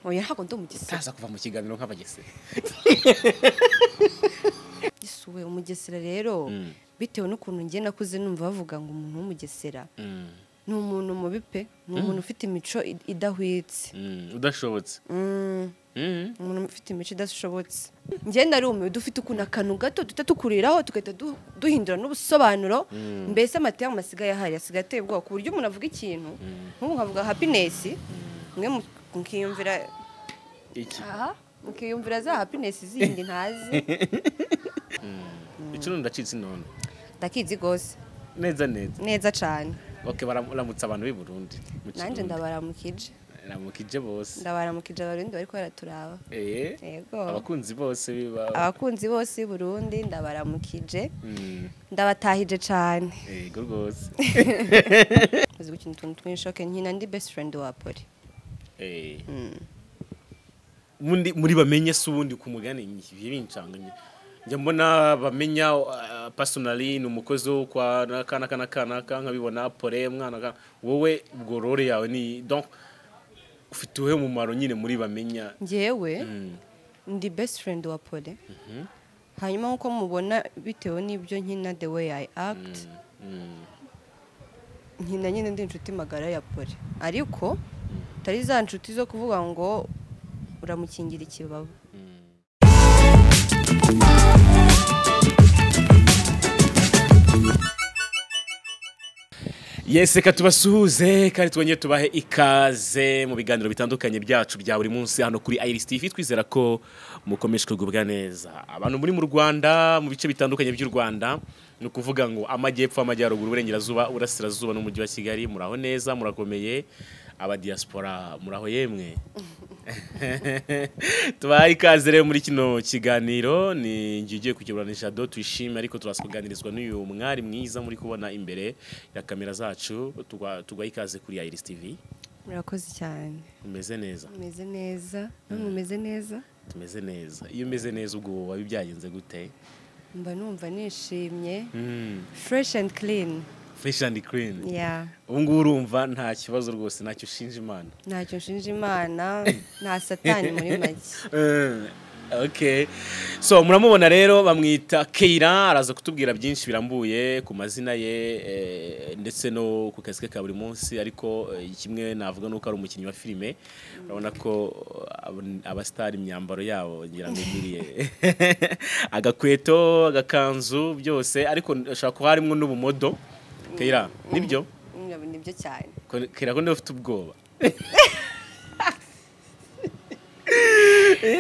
Oya ntabwo ndi umugesera. Taza kuva mu kiganiro nk'abagesera. Isuwe umugesera rero bitewe n'ukuntu ngiye nakuze numva bavuga ngo umuntu w'umugesera ni umuntu mubi pe, ni umuntu ufite imico idahwitse. Udashobotse. Umuntu ufite imico idashobotse. Njye narumiwe dufite ukuntu akantu gato duhita tukuriraho tugahita duhindura n'ubusobanuro, mbese amateka amasigaye ahari asigaye ateye ubwoba ku buryo umuntu avuga ikintu nk'ubu nkavuga happiness mwe mukiyumvira iki? Aha, mukiyumvira za happiness zindi ntazi. Ikirundi ndacitse none. Ndakizi gose. Neza neza. Neza cyane. Okay, baramutsa abantu b'i Burundi. Nanje ndabaramukije. Ramukije bose. Ndabaramukije abarundi bariko baraturaba. Yego. Abakunzi bose biba. Abakunzi bose b'i Burundi ndabaramukije. Ndabatahije cyane. Yego rwose. Uzi gukina utuntu twinshi, okay, nkina ndi best friend wa Poli. Mundi muri bamenye se ubundi ku mugani bincanganye. Njya mbona bamenya personally ni umukozi wo kwa kana kana kana nkabibona Pole mwana wowe ubwo role yawe ni donc ufite uhe mumaro nyine muri bamenya? Njyewe ndi best friend wa Pole. Hanyuma nkuko mubona bitewe n'ibyo nkina the way I act nkina nyine ndi inshuti magara ya Pole, ariko tari za nshuti zo kuvuga ngo uramukingira ikibaba. Yes, reka tubasuhuze kandi twongeye tubahe ikaze mu biganiro bitandukanye byacu bya buri munsi hano kuri Iris TV. Twizera ko mukomeje kugubwa neza. Abantu muri mu Rwanda, mu bice bitandukanye by'u Rwanda, ni ukuvuga ngo amajyepfo, amajyaruguru, uburengerazuba, uburasirazuba n'umujyi wa Kigali, muraho neza, murakomeye. Aba diaspora muraho yemwe. Tubahe ikaze rero muri kino kiganiro. Ni ngiye ugiye kukiburanisha do tuyishime, ariko turasukuganirizwa n'uyu mwari mwiza muri kubona imbere ya kamera zacu. Tugwa ikaze kuri Iris TV. Murakoze cyane. Umeze neza? Umeze neza. Namwe umeze neza? Tumeze neza. Iyo umeze neza ubwo wabibyagenze gute? Mba numva nishimye. Fresh and clean. Fresh and clean. Yeah. Ubu ngubu urumva nta kibazo rwose, ntacyo ushinja Imana. Ntacyo nshinja Imana, nta satani muri make. Okay. So muramubona rero bamwita Keira, araza kutubwira byinshi birambuye ku mazina ye ndetse no ku kazi ke ka buri munsi, ariko kimwe navuga nuko ari umukinnyi wa filime. Urabona ko abastar imyambaro yabo ngira ngo ngiriye agakweto, agakanzu byose, ariko ashaka ko harimo n'ubumodo. Keira, nibyo? Nibyo cyane. Keira ko ndiwe ufite ubwoba.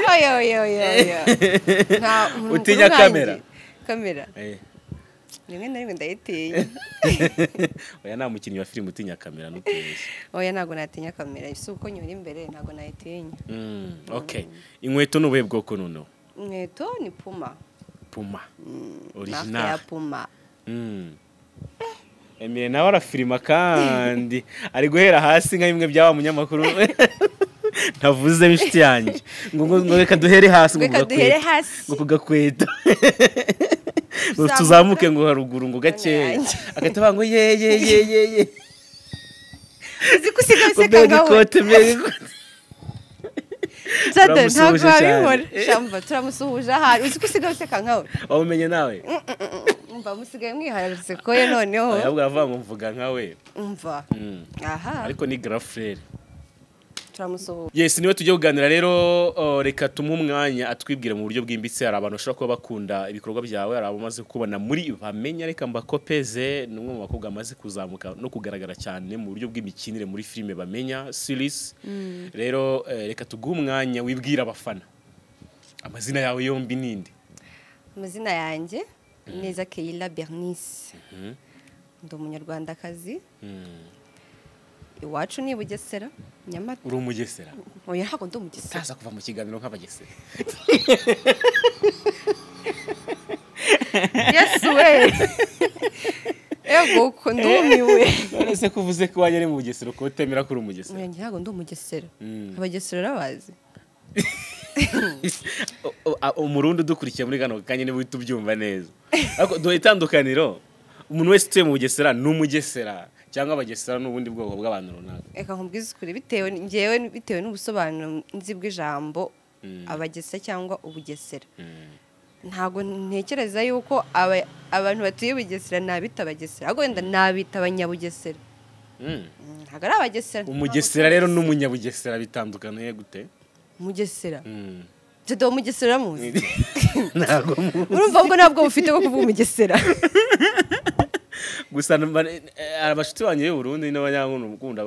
Oya oya oya oya. Utinya kamera? Kamera. Rimwe na rimwe ndayitinya. Oya nta mukinnyi wa filime utinya kamera nutubeshye. Oya ntago natinya kamera, si uko nyura imbere ntago nayitinya. Okay. Inkweto n'ubuhe bwoko noneho? Inkweto ni Puma. Puma. Original. Ya Puma. Emile nawe arafilima kandi ari guhera hasi nka bimwe byaba munyamakuru ntavuze inshuti yanjye ngo reka duhere hasi, ngo ngo kugakweta ngo tuzamuke ngo haruguru ngo gakeya, agahita ngo ye ye ye ye ye. Uzi kusiga biseka ngawe. Jado ntabwo wabibona. Shamba turamusuhuje ahari. Uzi kusiga biseka nkawe. Wamenye nawe? Umva musigaye mwihararitse ko ye noneho. Ahubwo avuga ngo mvuga nkawe. Umva. Aha. Ariko ni grand frère. Turamusuhuje. Yes, niwe tujye kuganira rero, reka tumuhe umwanya atwibwira mu buryo bwimbitse. Hari abantu bashobora kuba bakunda ibikorwa byawe, hari abamaze kubona muri bamenya, reka mbakopeze, ni umwe mu bakobwa amaze kuzamuka no kugaragara cyane mu buryo bw'imikinire muri filime bamenya series. Rero reka tuguhe umwanya wibwira abafana. Amazina yawe yombi ninde? Amazina yanjye Neza Keila Bernice. Ndi umunyarwandakazi. Iwacu ni Bugesera, Nyamata. Uri umugesera? Oya ntabwo ndi umugesera. Taza kuva mu kiganiro nk'abagesera. Yes we. Ego ko ndumiwe. None se kuvuze ko wajya ari mu Bugesera ko utemera ko uri umugesera? Oya ntabwo ndi umugesera. Abagesera urabazi? Umurundi udukurikiye muri kano kanya niba uhita ubyumva neza. Ariko duhe itandukaniro, umuntu wese utuye mu Bugesera ni umugesera Cyangwa abagesera n'ubundi bwoko bw'abantu runaka? Reka nkubwize ukuri, bitewe njyewe, bitewe n'ubusobanuro nzi bw'ijambo abagesera cyangwa ubugesera, ntabwo ntekereza yuko abantu batuye Bugesera nabita abagesera, ahubwo wenda nabita abanyabugesera. Ntabwo ari abagesera. Umugesera rero n'umunyabugesera bitandukaniye gute? Umugesera Jado, umugesera uramuzi? Ntabwo muzi. Urumva ubwo ntabwo bufite bwo kuvuga umugesera. Gusa abashuti banjye b'u Burundi n'abanyankuru ukunda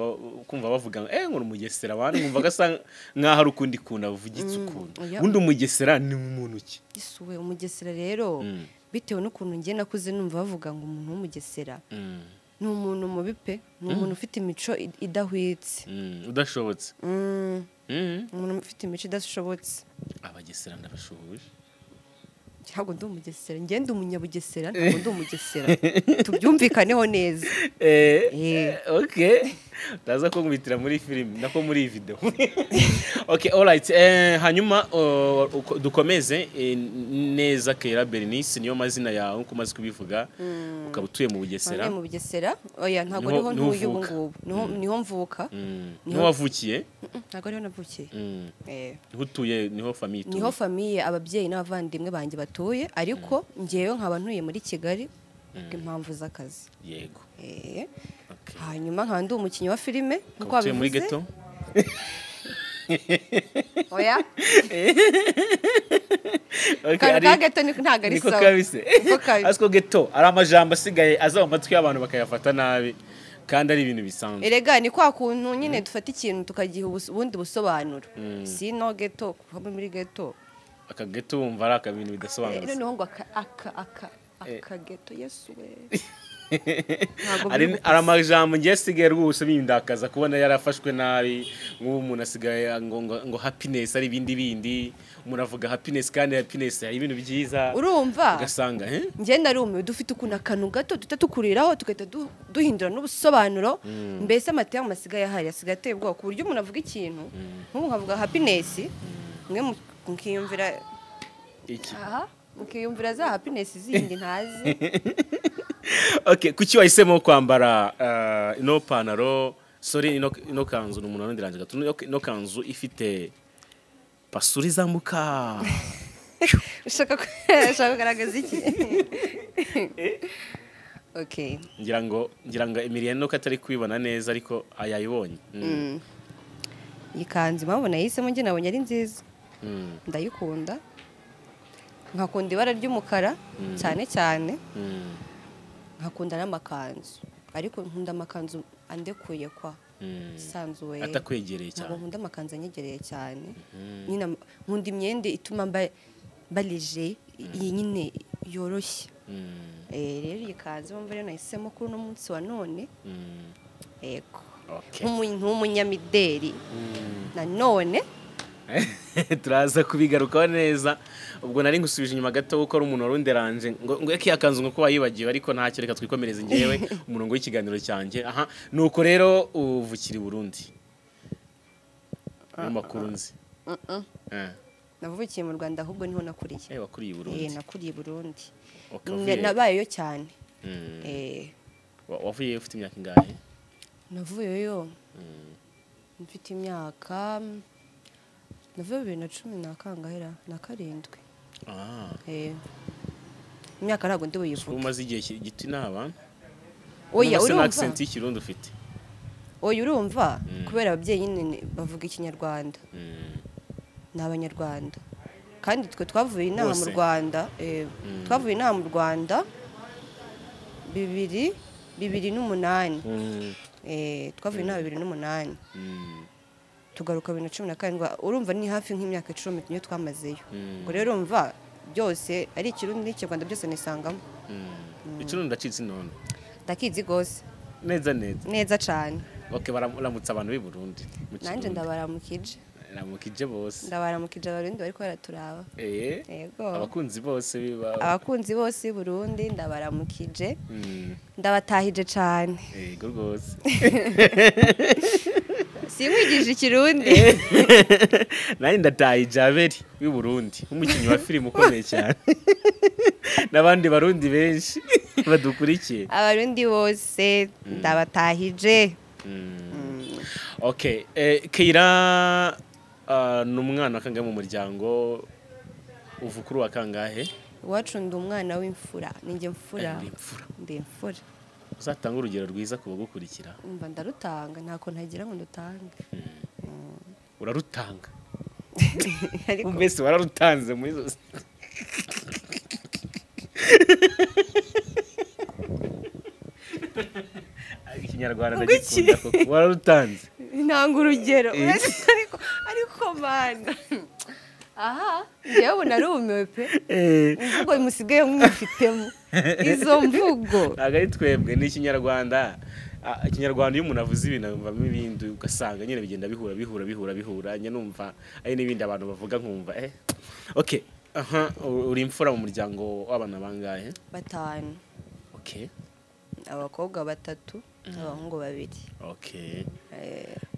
kumva bavuga ngo ngo umugesera, abandi nkumva gasa nkaho ari ukundi kuntu avugitse ukuntu. Ubundi umugesera ni umuntu ki? Isuwe umugesera rero, bitewe n'ukuntu njye nakuze numva bavuga ngo umuntu w'umugesera ni umuntu mubi pe, ni umuntu ufite imico idahwitse, udashobotse. Umuntu ufite imico idashobotse. Abagesera ndabashuhuje. Ntabwo ndi umugesera, njye ndi umunyabugesera, ntabwo ndi umugesera, tubyumvikaneho neza. Okay, ndaza ko nkubitira muri film nako muri iyi video. Okay, alright. Hanyuma dukomeze neza. Keira Bernice niyo mazina yawe nkuko umaze kubivuga, ukaba utuye mu Bugesera. Mu Bugesera? Oya, ntabwo ariho ntuye ubu ngubu. Niho mvuka. Niho wavukiye? Ntabwo ariho navukiye. Niho utuye, niho famille ituye? Niho famille, ababyeyi n'abavandimwe banjye batuye, ariko njyewe nkaba ntuye muri Kigali bw'impamvu z'akazi. Yego. Hanyuma nkaba ndi umukinnyi wa filime nkuko wabivuze. Muri ghetto? Oya. Ka ghetto ntabwo ari sawa. Niko kabise. Asiko ghetto ari amajambo asigaye aza mu matwi y'abantu bakayafata nabi kandi ari ibintu bisanzwe. Erega ni kwa kuntu nyine dufata ikintu tukagiha ubundi busobanuro. Si no ghetto, kuba muri ghetto. Aka ghetto wumva ari akabintu bidasobanutse. Noneho ngo aka aka ghetto, Yesu we. Ari amajambo ngiye asigaye rwose bindakaza kubona yarafashwe nabi. Nk'ubu umuntu asigaye ngo happiness ari ibindi bindi, umuntu avuga happiness kandi happiness ari ibintu byiza. Urumva? Ugasanga njye narumiwe, dufite ukuntu akantu gato duhita tukuriraho tugahita duhindura n'ubusobanuro. Mbese amaterme asigaye ahari asigaye ateye ubwoba, ku buryo umuntu avuga ikintu nk'ubu nkavuga happiness, mwe mukiyumvira iki? Aha, mukiyumvira za happiness zindi ntazi. Okay, kuki wahisemo kwambara ino pantaro, sorry, ino kanzu? Ni umuntu arondiranje gato. Ino kanzu ifite pasuri zamuka. Ushaka kugaragaza iki? Okay. Ngira ngo Emilienne nuko atari kwibona neza ariko ayayibonye. Iyi kanzu mabona yahisemo njye nabonye ari nziza. Ndayikunda. Nkakunda ibara ry'umukara cyane cyane. Nkakunda n'amakanzu, ariko nkunda amakanzu andekuye kwa sanzuwe, atakwegereye cyane. Ntabwo nkunda amakanzu anyegereye cyane. Nyine nkunda imyenda ituma mba léger, iyi nyine yoroshye. Rero iyi kanzu mpamvu rero nahisemo kuri uno munsi wa none. Yego. Nk'umunyamideli nanone. Turaza kubigarukaho neza. Ubwo nari ngusubije inyuma gato kuko ari umuntu warunderanje ngo yaki akanzu ngo kuba yibagiwe, ariko ntacyo, reka twikomereze ngewe umurongo w'ikiganiro cyanjye. Aha, nuko rero uvukira i Burundi. Mu makuru nzi. Navukiye mu Rwanda ahubwo niho nakuriye. Wakuriye i Burundi? Nakuriye i Burundi. Nabayeyo cyane. Wavuyeyo ufite imyaka ingahe? Navuyeyo mfite imyaka, navuye 2017 na kangahe na 7. Imyaka ntabwo ndi buyivuge. Umaze igihe gito n'aba? Oya, urumva accent y'ikirundi ufite? Oya, urumva kubera ababyeyi nyine bavuga ikinyarwanda. Ni abanyarwanda. Kandi twe twavuye inaha mu Rwanda, twavuye inaha mu Rwanda 2008. Twavuye inaha 2008. Tugaruka 2017. Urumva ni hafi nk'imyaka 10 niyo twamazeyo. Ubwo rero urumva byose ari ikirundi n'ikinyarwanda byose nisangamo. Ikirundi ndacitse none. Ndakizi gose. Neza neza. Neza cyane. Okay, baramutsa abantu b'i Burundi. Nanje ndabaramukije. Ndabaramukije bose. Ndabaramukije abarundi bariko baraturaba. Yego. Abakunzi bose biba. Abakunzi bose b'i Burundi ndabaramukije. Ndabatahije cyane. Yego rwose. Sinkwigije ikirundi. Nari ndataye Jaberi w'i Burundi, umukinnyi wa filime ukomeye cyane. N'abandi barundi benshi. Badukurikiye. Abarundi bose ndabatahije. Okay, Keira ni umwana kangahe mu muryango, uvukuru wa kangahe? Iwacu ndi umwana w'imfura, ninjye mfura. Ndi imfura. Uzatanga urugero rwiza ku bagukurikira? Umva ndarutanga, ntako ntagira ngo ndutange. Urarutanga. Ariko mbese wararutanze muri zose. Ikinyarwanda ndagikunda koko, wararutanze. Ntanga urugero ariko mana. Aha, njyewe narumiwe pe. Imvugo musigaye mwifitemo. Izo mvugo. Ntabwo ari twebwe, ni ikinyarwanda. Ikinyarwanda iyo umuntu avuze ibintu abivamo ibindi ugasanga nyine bigenda bihura bihura bihura bihura, njye numva ari n'ibindi abantu bavuga nkumva Okay, aha uri imfura mu muryango w'abana bangahe? 5. Okay. Abakobwa 3, abahungu 2. Okay.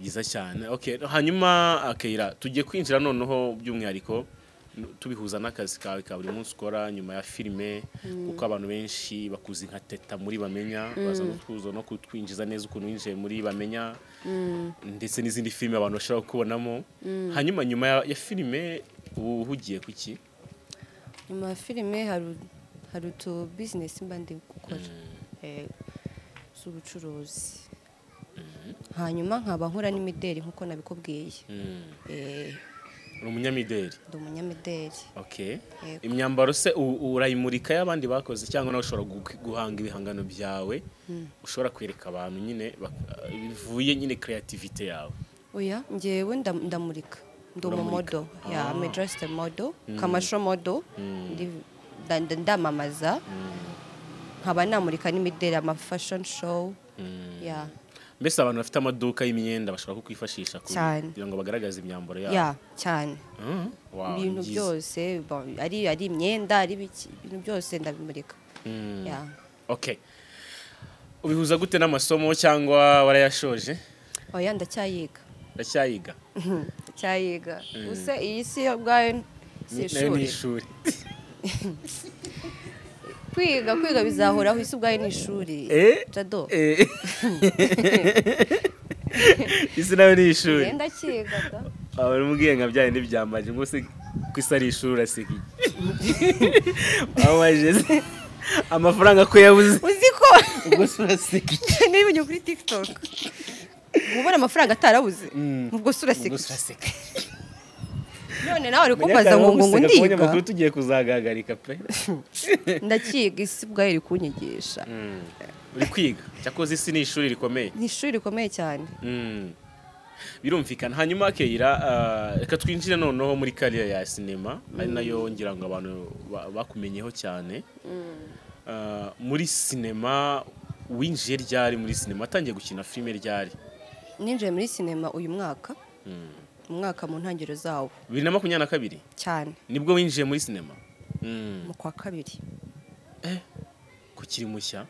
Byiza cyane. Okay, hanyuma Keira tugiye kwinjira noneho by'umwihariko tubihuza n'akazi kawe ka buri munsi ukora nyuma ya filime, kuko abantu benshi bakuzi nka Teta muri Bamenya, baza gutwuzo no kutwinjiza neza ukuntu winjiye muri Bamenya ndetse n'izindi filime abantu bashobora kubonamo. Hanyuma nyuma ya filime uhugiye kuki? Nyuma ya filime hari utu business mba ndi gukora z'ubucuruzi. Hanyuma nkaba nkora n'imideli nkuko nabikubwiye. Uri umunyamideli? Ndi umunyamideli. Okay. Imyambaro se urayimurika y'abandi bakoze cyangwa nawe ushobora guhanga ibihangano byawe ushobora kwereka abantu nyine bivuye nyine creativity yawe? Oya, njyewe ndamurika. Ndi umumodo. Yeah, I'm a dressed model, commercial model. Ndamamaza. Nkaba namurika n'imideli ama fashion show. Yeah. Mbese abantu bafite amaduka y'imyenda bashobora kukwifashisha kugira ngo bagaragaze imyambaro yabo? Yeah, cyane. Wow, ibintu byose ari imyenda, ari ibintu byose ndabimurika. Yeah. Okay. Ubihuza gute n'amasomo cyangwa warayashoje? Oya, ndacyayiga. Ndacyayiga. Ndacyayiga. Use iyi si ubwayo si ishuri. Kwiga bizahoraho, isi ubwayo ni ishuri. Jado. Isi nayo ni ishuri. Ndakiga da. Aba mubwiye nka byaye n'ibyambaje ngo se kwisi ari ishuri uraseka iki? Abaje amafaranga ko yabuze. Uzi ko ubwo se uraseka iki? Nibonye kuri TikTok. Ubona amafaranga atarabuze. Ubwo se uraseka iki? None nawe uri kumbaza ngo ngo ndiga. Amakuru tugiye kuzagahagarika pe. Ndakiga, isi ubwayo iri kunyigisha. Uri kwiga. Cyakoze isi ni ishuri rikomeye. Ni ishuri rikomeye cyane. Birumvikana. Hanyuma Keira reka twinjire noneho muri career ya cinema, ari nayo ngira ngo abantu bakumenyeho cyane. Muri cinema winjiye ryari muri cinema? Atangiye gukina filime ryari? Ninjiye muri cinema uyu mwaka. Umwaka mu ntangiriro zawo 2022 cyane nibwo winjiye muri cinema? Mu kwa kabiri. Kukiri mushya?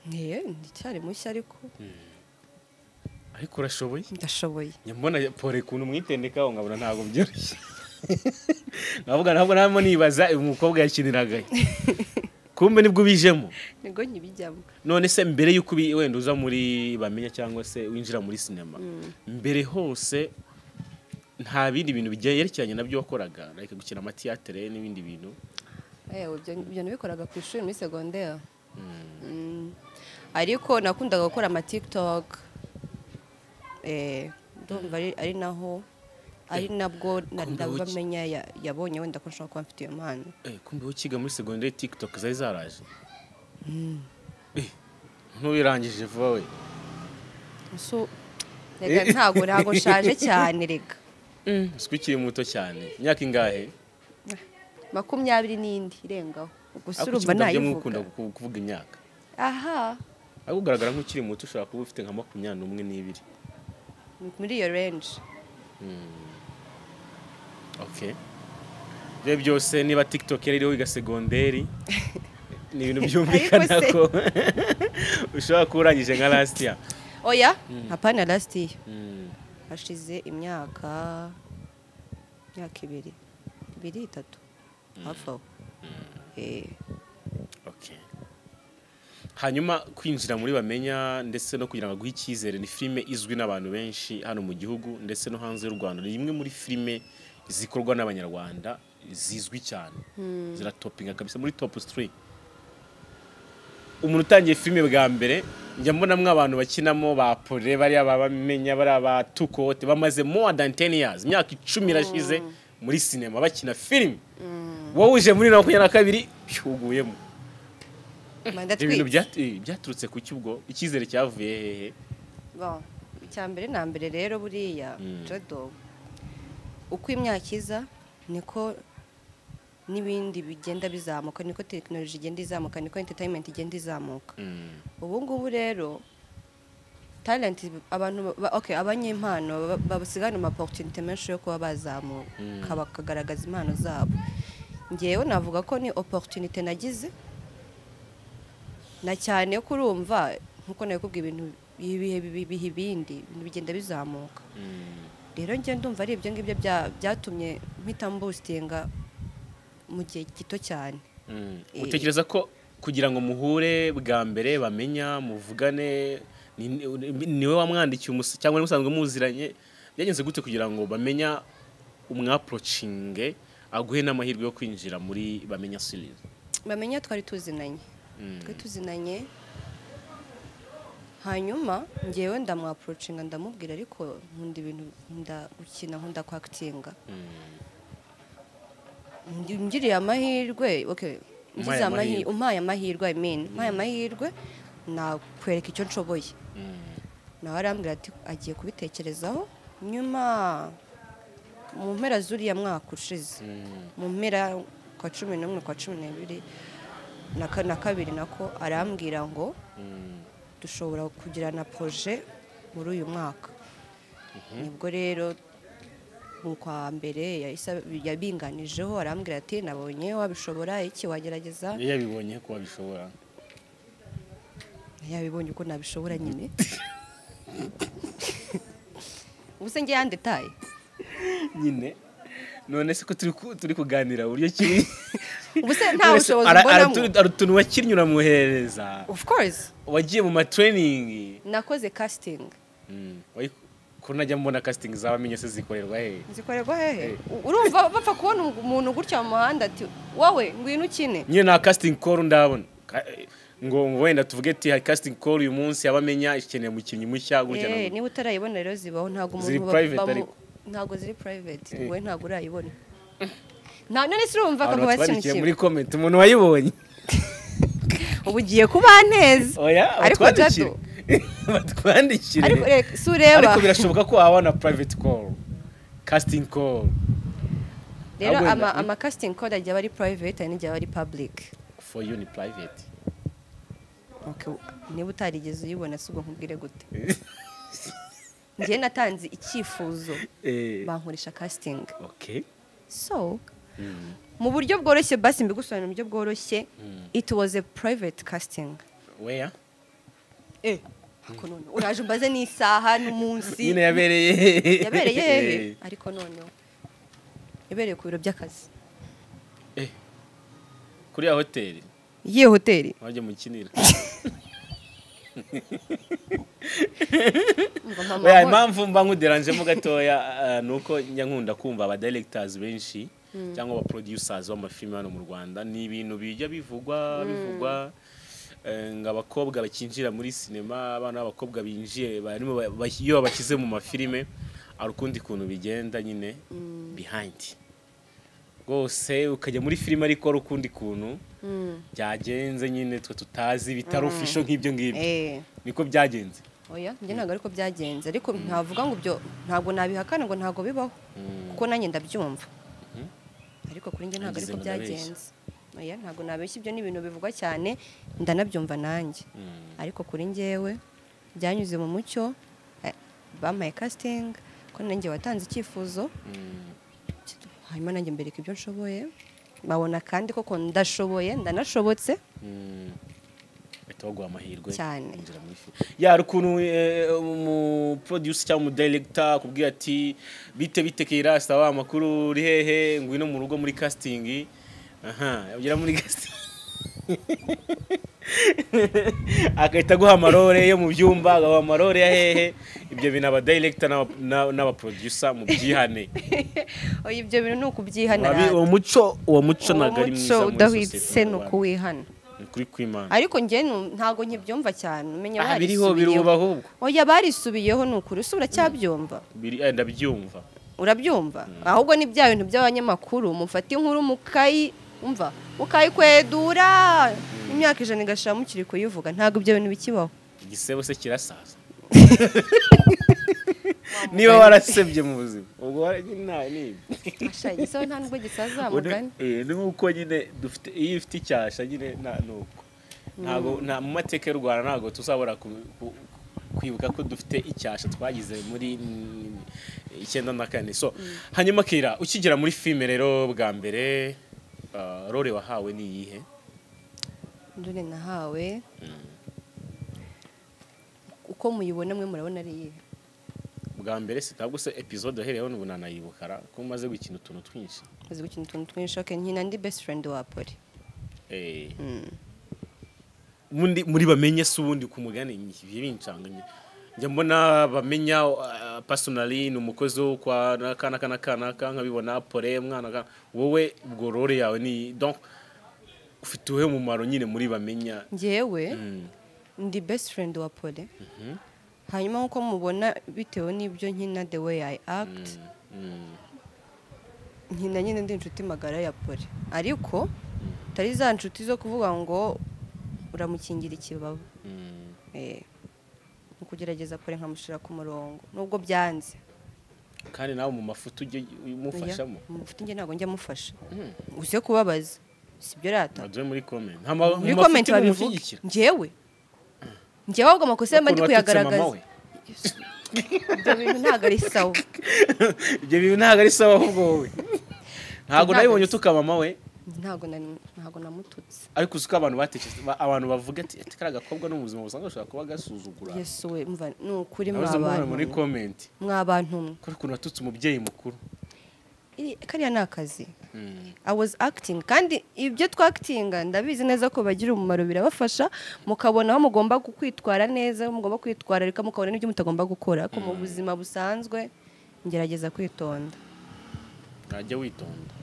Ndicyari mushya ariko. Ariko urashoboye? Ndashoboye. Nyambona pore kuntu mwitendeka ngabona ntago byoroshye. Ngavuga ntabwo namo nibaza umukobwa yakiniraga. Kumbe nibwo ubijemo? Nibwo nkibijyamo. None se mbere yuko wenda uza muri Bamenya cyangwa se winjira muri cinema, mbere hose nta bindi bintu byerekeranye nabyo wakoraga, like gukina amatiyatere n'ibindi bintu? Ibyo nabikoraga ku ishuri muri secondaire. Ariko nakundaga gukora ama TikTok. Ndumva ari naho ari nabwo ndabamenya yabonye wenda ko nshobora kuba mfite iyo mpano. Kumbe ukiga muri secondaire TikTok zari zaraje? Ntubirangije vuba we. So rega ntago nshaje cyane rega. Ukiri muto cyane. Imyaka ingahe? 20 n'indi irengaho. Gusa urumva nayivuga. Ukunda kuvuga imyaka. Aha. Ariko ugaragara nk'ukiri muto, ushobora kuba ufite nka 21 n'ibiri. Muri iyo range. Okay. Ibyo byose niba TikTok yari iriho wiga segonderi ni ibintu byumvikana ko ushobora kuba urangije nka last year. Oya, hapana last year. Hashize imyaka 2 3 hafi aho. Okay. Hanyuma kwinjira muri Bamenya ndetse no kugira ngo aguhe icyizere, ni filime izwi n'abantu benshi hano mu gihugu ndetse no hanze y'u Rwanda. Ni imwe muri filime zikorwa n'Abanyarwanda zizwi cyane, ziratopinga kabisa muri top 3. Umuntu utangiye filime bwa mbere, njya mbonamwo abantu bakinamo ba Pole, bariya babamenya, bariya ba Tukote bamaze more than 10 years, imyaka 10 irashize muri sinema bakina filime. Wowe uje muri 22 uguyemo. Manda Ibyo bintu twite. Byaturutse ku ki? Ubwo icyizere cyavuye hehe? Bon, icya mbere na mbere rero, buriya Jodo, uko imyaka iza niko n'ibindi bigenda bizamuka, niko tekinoloji igenda izamuka, niko entertainment igenda izamuka. Ubu ngubu rero talent, abantu okay, abanyempano basigana ama opportunity menshi yo kuba bazamuka bakagaragaza impano zabo. Ngewe navuga ko ni opportunity nagize, na cyane ko urumva nkuko nabikubwiye, ibintu ibihe biha ibindi, ibintu bigenda bizamuka. Rero njye ndumva ari ibyo ngibyo byatumye mpita mboostinga mu gihe gito cyane. Utekereza ko kugira ngo muhure bwa mbere, Bamenya, muvugane, niwe wamwandikiye cyangwa musanzwe muziranye? Byagenze gute kugira ngo Bamenya umwapproachinge, aguhe n'amahirwe yo kwinjira muri Bamenya series? Bamenya twari tuzinanye. Twari tuzinanye, hanyuma ngewe ndamwapproachinga, ndamubwira: "Ariko nkunda ibintu, nkunda gukina, nkunda kwactinga. Ngiriye amahirwe, okay, ngize Umpaye amahirwe. Umpaye amahirwe, I mean, umpaye amahirwe nakwereka icyo nshoboye." Nawe arambwira ati agiye kubitekerezaho. Nyuma mu mpera z'uriya mwaka ushize, mu mpera kwa 11, kwa 12 na kabiri nako, arambwira ngo dushobora kugirana projet muri uyu mwaka. Nibwo rero mu kwa mbere yahise yabinganijeho, arambwira ati: "Nabonye wabishobora, iki wagerageza." Iyo yabibonye ko wabishobora? Yabibonye uko nabishobora nyine. Ubu se njye yandetaye? Nyine none se ko turi kuganira uburyo kiri? Ubu se nta bushobozi mbonamo? Hari utuntu wakinnye uramwoherereza? Of course. Wagiye mu ma training? Nakoze casting. Ko najya mbona casting z'Abamenye se, zikorerwa hehe? Zikorerwa hehe? Urumva bapfa kubona umuntu gutya mu muhanda ati: "Wowe ngwino ukine"? Nyine nta casting call ndabona. Ngo wenda tuvuge ati hari casting call uyu munsi, Abamenya ikeneye umukinnyi mushya gutya na gutya. Niba utarayibona rero, zibaho, ntabwo umuntu Ziri private ariko. Ntabwo ziri private. Wowe ntabwo urayibona. Nta none se urumva Abantu akakubaza ikintu batwandikiye kimwe? muri comment, umuntu wayibonye. Ubu ugiye kuba neza. Oya, Ariko batwandikire. Jado. Batwandikire. Ariko reka, si ureba? Ariko birashoboka ko wabona private call, casting call. Rero Ahubwo ama casting call ajya aba ari private, hari n'igihe aba ari public. For you ni private. Okay, niba utarigeze uyibona si ubwo nkubwire gute? Njye natanze icyifuzo, bankoresha casting. So mu buryo bworoshye, basi mbigusobanurira mu buryo bworoshye, it was a private casting. Where? Ariko none uraje umbaze n'isaha n'umunsi. Nyine yabereye hehe? Yabereye hehe? Ariko noneho yabereye ku biro by'akazi. Kuri ya hoteli? Iyihe hoteli? Wajya mukinira. Umva, mama. Oya, Amahoro. impamvu mba nkuderanjemo gatoya, ni uko njya nkunda kumva aba directors benshi cyangwa aba producers b'amafilime hano mu Rwanda, ni ibintu bijya bivugwa ngo abakobwa bakinjira muri sinema, abana b'abakobwa binjiye barimo iyo babashyize mu mafilime hari ukundi kuntu bigenda nyine behind rwose, ukajya muri filime ariko hari ukundi kuntu byagenze nyine twe tutazi, bitari official nk'ibyo ngibyo. Niko byagenze? Oya, njye ntabwo ariko byagenze, ariko ntavuga ngo ibyo ntabwo nabihakana ngo ntabwo bibaho, kuko nanjye ndabyumva, ariko kuri njye ntabwo Nagize ariko ngo ndabeshya. byagenze. Oya, ntabwo nabeshya, ibyo ni ibintu bivugwa cyane, ndanabyumva nanjye, ariko kuri njyewe byanyuze mu mucyo. Bampaye casting ko nanjye watanze icyifuzo, hanyuma nanjye mbereka ibyo nshoboye, babona kandi koko ndashoboye, ndanashobotse. Bahita baguha amahirwe Cyane. winjira muri filime. Ya, hari ukuntu umu producer cyangwa umu director akubwira ati: "Bite bite Keira, sawa, amakuru, uri hehe? Ngwino mu rugo muri casting." Aha ugera muri casting. Agahita aguha amarore yo mu byumba, agaha amarore ya hehe. Ibyo bintu aba director n'aba producer mu byihane. Oya, ibyo bintu ni ukubyihana. Uwo muco ntabwo ari mwiza muri sosiyete, ni ukuwihana. Ni ukuri kw'Imana. Ariko njye ntabwo nkibyumva cyane, umenya barisubiyeho. Oya, barisubiyeho, ni ukuri. Ese uracyabyumva? Ndabyumva. Urabyumva? Ahubwo ni bya bintu by'abanyamakuru, mufata inkuru mukayi umva mukayikwedura imyaka 100 igashira mukiri kuyivuga. Ntabwo ibyo bintu bikibaho. Igisebo se kirasaza. Niba warasebye mu buzima ubwo ni igisebo nta nubwo gisaza mugani. Ni nkuko nyine dufite iyo ifite icyasha nyine nuko ntago nta mu mateka y'u Rwanda ntago tuzabora kwibuka ko dufite icyasha twagize muri 94. So hanyuma Keira, ukigera muri filime rero bwa mbere, role wahawe ni iyihe? Role nahawe uko muyibona mwe murabona ari iyihe? Bwa mbere se ntabwo se episode wahereyeho n'ubu nanayibukara ko umaze gukina utuntu twinshi. Maze gukina utuntu twinshi. Okay, nkina ndi best friend wa Poli. Muri bamenye se ubundi ku mugani bincanganye. Njya mbona bamenya personally ni umukozi wo kwa kana kana kana nkabibona Pole mwana, wowe ubwo role yawe ni donc ufite uhe mumaro nyine muri bamenya? Njyewe ndi best friend wa Pole. Hanyuma nkuko mubona bitewe n'ibyo nkina, the way I act, nkina nyine ndi inshuti magara ya Pole, ariko tari za nshuti zo kuvuga ngo uramukingira ikibaba. Kugerageza Pole nkamushira ku murongo nubwo byanze. Kandi nawe mu mafuti ujye umufashamo? Mu mafuti nge ntago njya mufasha. Uze kubabaza sibyo rata. Aje muri comment. Muri comment babivuga. Njyewe ahubwo amakosa yamba ndi kuyagaragaza. Ibyo bintu ntago ari sawa. Ibyo bintu ntago ari sawa ahubwo wowe. Ntago nabibonye utuka mama we. Ntago namututse. Ariko uzuka abantu batekereza, abantu bavuga ati ati kara gakobwa no mu buzima busanzwe ashobora kuba gasuzugura. Yesu we, mva ni ukuri mwabantu. Muri comment. Mwabantu mwe. Ko ukuntu watutse umubyeyi mukuru. Kariya ni akazi. I was acting, kandi ibyo twactinga ndabizi neza ko bagira umumaro, birabafasha mukabona aho mugomba kwitwara neza, mugomba kwitwararika, mukabona n'ibyo mutagomba gukora. Ko mu buzima busanzwe ngerageza kwitonda. Najya witonda.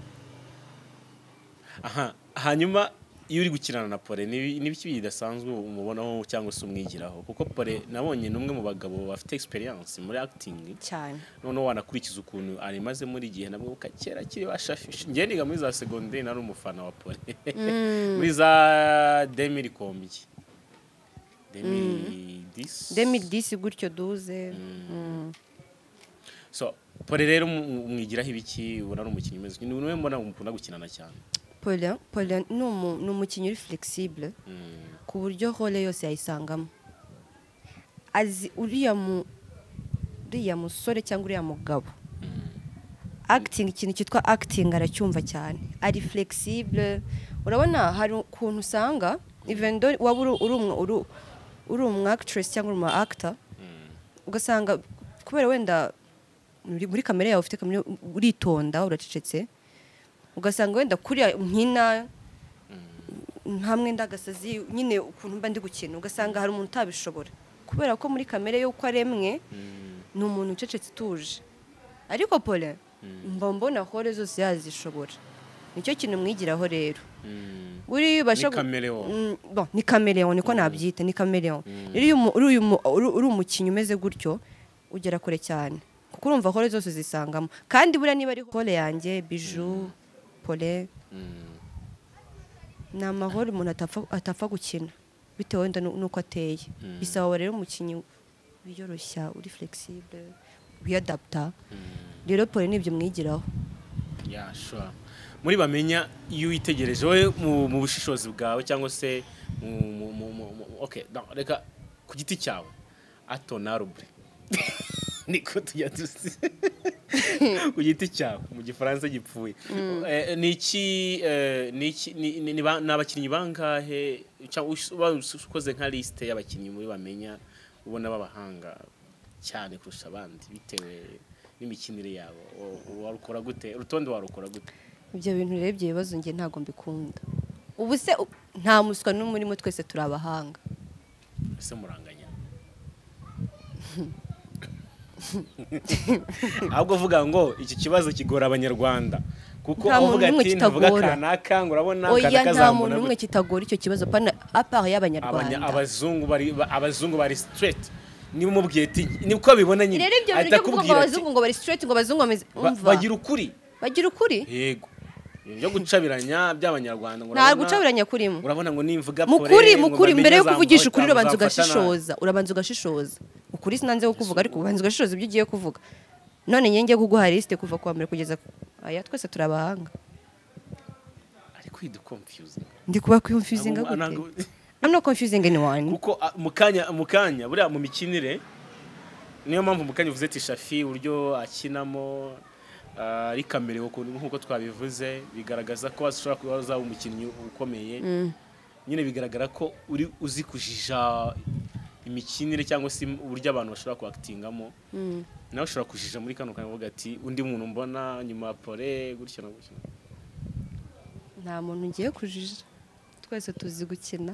Aha, hanyuma iyo uri gukinana na Pole n'ibiki bidasanzwe umubonaho cyangwa se umwigiraho? Kuko Pole nabonye n'umwe mu bagabo bafite experience muri acting cyane. Noneho wanakurikiza ukuntu arimaze muri gihe nabwo kera kiri bashafishe. Ngiye niga muri za secondaire nari umufana wa Pole. Muri za 2000 kombi. 2010. 2010 gutyo duze. So Pole rero umwigiraho ibiki? Ubona ari umukinnyi umeze. Ni umwe mbona umukunda gukinana cyane. Pole ni umukinnyi uri flexible ku buryo role yose yayisangamo. Azi uriya musore cyangwa uriya mugabo. Acting, ikintu cyitwa acting aracyumva cyane. Ari flexible. Urabona hari ukuntu usanga even though waba uri umu actress cyangwa uri umu actor, ugasanga kubera wenda muri kamere yawe ufite kamere uritonda, uracecetse, ugasanga wenda kuriya nkina hamwe ndagasazi nyine ukuntu mba ndi gukina, ugasanga hari umuntu utabishobora kubera ko muri kamere yo uko aremwe ni umuntu ucecetse utuje. Ariko Pole mba mbona hore zose yazishobora. Nicyo kintu mwigiraho rero. Uri basha ni chameleon, niko nabyita, ni chameleon. Rero uri umukinnyi umeze gutyo ugera kure cyane, kuko urumva hore zose zisangamo. Kandi buriya niba ari hore yanjye Bijou Pole ni amahoro umuntu atapfa gukina bitewe wenda nuko ateye. Bisaba rero umukinnyi wiyoroshya, uri flexible, wiyadapta. Rero Pole nibyo mwigiraho. Yeah, sure. Muri bamenya iyo witegereje wowe mu bushishozi bwawe cyangwa se okay, reka ku giti cyawe atonarbre niko tujya tuzi ku giti cyawe mu gifaransa gipfuye. Niki niki ni abakinnyi bangahe cyangwa ukoze nka liste y'abakinnyi muri bamenya ubona babahanga cyane kurusha abandi bitewe n'imikinire yabo, warukora gute? Urutonde warukora gute? Ibyo bintu rero ibyo bibazo nge ntago mbikunda. Ubu se nta muswa n'umurimo, twese turi abahanga. Ese muranganya? Ahubwo vuga ngo iki kibazo kigora abanyarwanda kuko uvuga ati ntuvuga kanaka ngo urabona kanaka zamuna. Nta muntu umwe kitagora icyo kibazo pana apart y'abanyarwanda. Abazungu bari straight. Niba umubwiye ati niko abibona nyine ahita akubwira abazungu ngo bari straight, ngo abazungu bameze umva bagira ukuri. Bagira ukuri? Yego. Ibyo gucabiranya by'abanyarwanda ngo urabona. Nta gucabiranya kurimo. Urabona ngo nimvuga pore mukuri mbere yo kuvugisha ukuri urabanza ugashishoza, urabanza ugashishoza. Ukuri sinanze kukuvuga ariko ubanza ugashishoza ibyo ugiye kuvuga. None ngiye kuguha liste kuva kwa mbere kugeza aya twese turabahanga. Ariko idu confusing. Ndi kuba confusing gute? I'm not confusing anyone. Kuko mukanya buriya mu mikinire niyo mpamvu mukanya uvuze ati Shafi uburyo akinamo ari kamere nkuko twabivuze bigaragaza ko ashobora kuba azaba umukinnyi ukomeye. Nyine bigaragara ko uri uzi kujija imikinire cyangwa se uburyo abantu bashobora kuactingamo. Nawe ushobora kujija muri kano kanya uvuga ati undi muntu mbona nyuma pore gutyo na gutyo. Nta muntu ngiye kujija. Twese tuzi gukina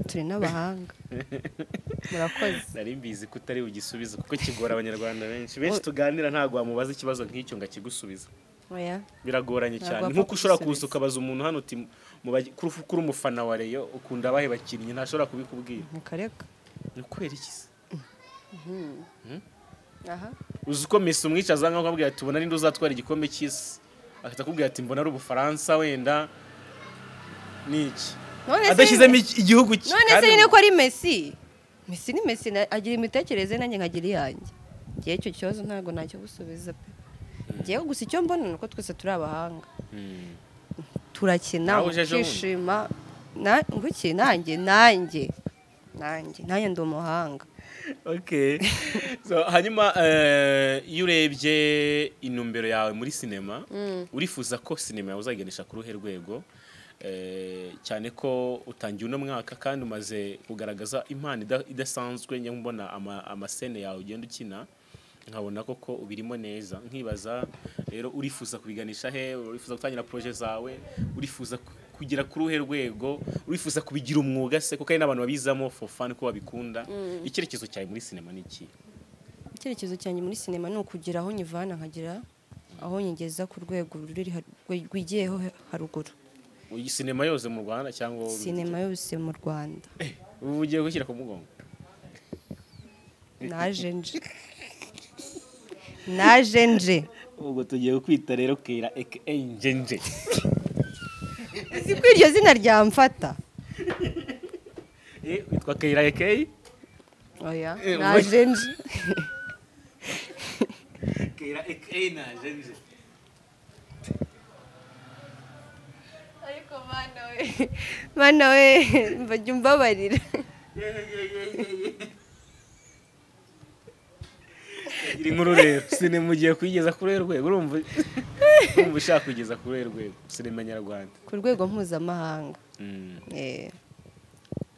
turi n'abahanga. Murakoze. Nari mbizi ko utari ugisubiza kuko kigora abanyarwanda benshi tuganira ntago wamubaza ikibazo nk'icyo ngo akigusubiza. Oya. Biragoranye cyane. Nkuko ushobora kuza ukabaza umuntu hano uti kuri umufana wa Rayon ukunda abahe bakinnyi ntashobora kubikubwira. Nkareka. Ni kwera iki se? Aha. Uzi ko Messi umwicaza nkaho akabwira ati ubona ninde uzatwara igikombe cy'isi akata kubwira ati mbona ari Ubufaransa wenda niki. Adashyizemo igihugu cye. None se nyine ko ari Messi. Messi ni Messi agira imitekerereze nanjye nkagira iyanjye. Ngiye icyo kibazo ntago nacyo gusubiza pe. Ngiye gusa icyo mbona nuko twese turi abahanga. Turakina kwishima na nguki nanjye nanjye ndi umuhanga. Okay. So hanyuma iyo urebye inumbero yawe muri sinema urifuza ko sinema yawe uzayiganisha ku ruhe rwego? Cyane ko utangiye uno mwaka kandi umaze kugaragaza impano idasanzwe njya mbona amasene yawe ugenda ukina nkabona koko ubirimo neza, nkibaza rero urifuza kubiganisha he? Urifuza gutangira projet zawe? Urifuza kugira ku ruhe rwego? Urifuza kubigira umwuga se kuko ari n'abantu babizamo for fun ko babikunda? Icyerekezo cyawe muri sinema ni iki? Icyerekezo cyanjye muri sinema ni ukugira aho nyivana nkagira aho nyigeza ku rwego rwigiyeho haruguru. Sinema yose mu Rwanda cyangwa sinema yose mu Rwanda? Ubu ugiye gushyira ku mugongo. Naje nje. Ubwo tugiye kwita rero Keira aka Njenje. Uzi ko iryo zina ryamfata? Witwa Keira aka? Oya, naje nje. Keira aka naje nje. Ariko mana we mbajya umbabarira. Iri nkuru rero sinema ugiye kuyigeza kuri rwego urumva ushaka kugeza kuri rwego sinema nyarwanda ku rwego mpuzamahanga.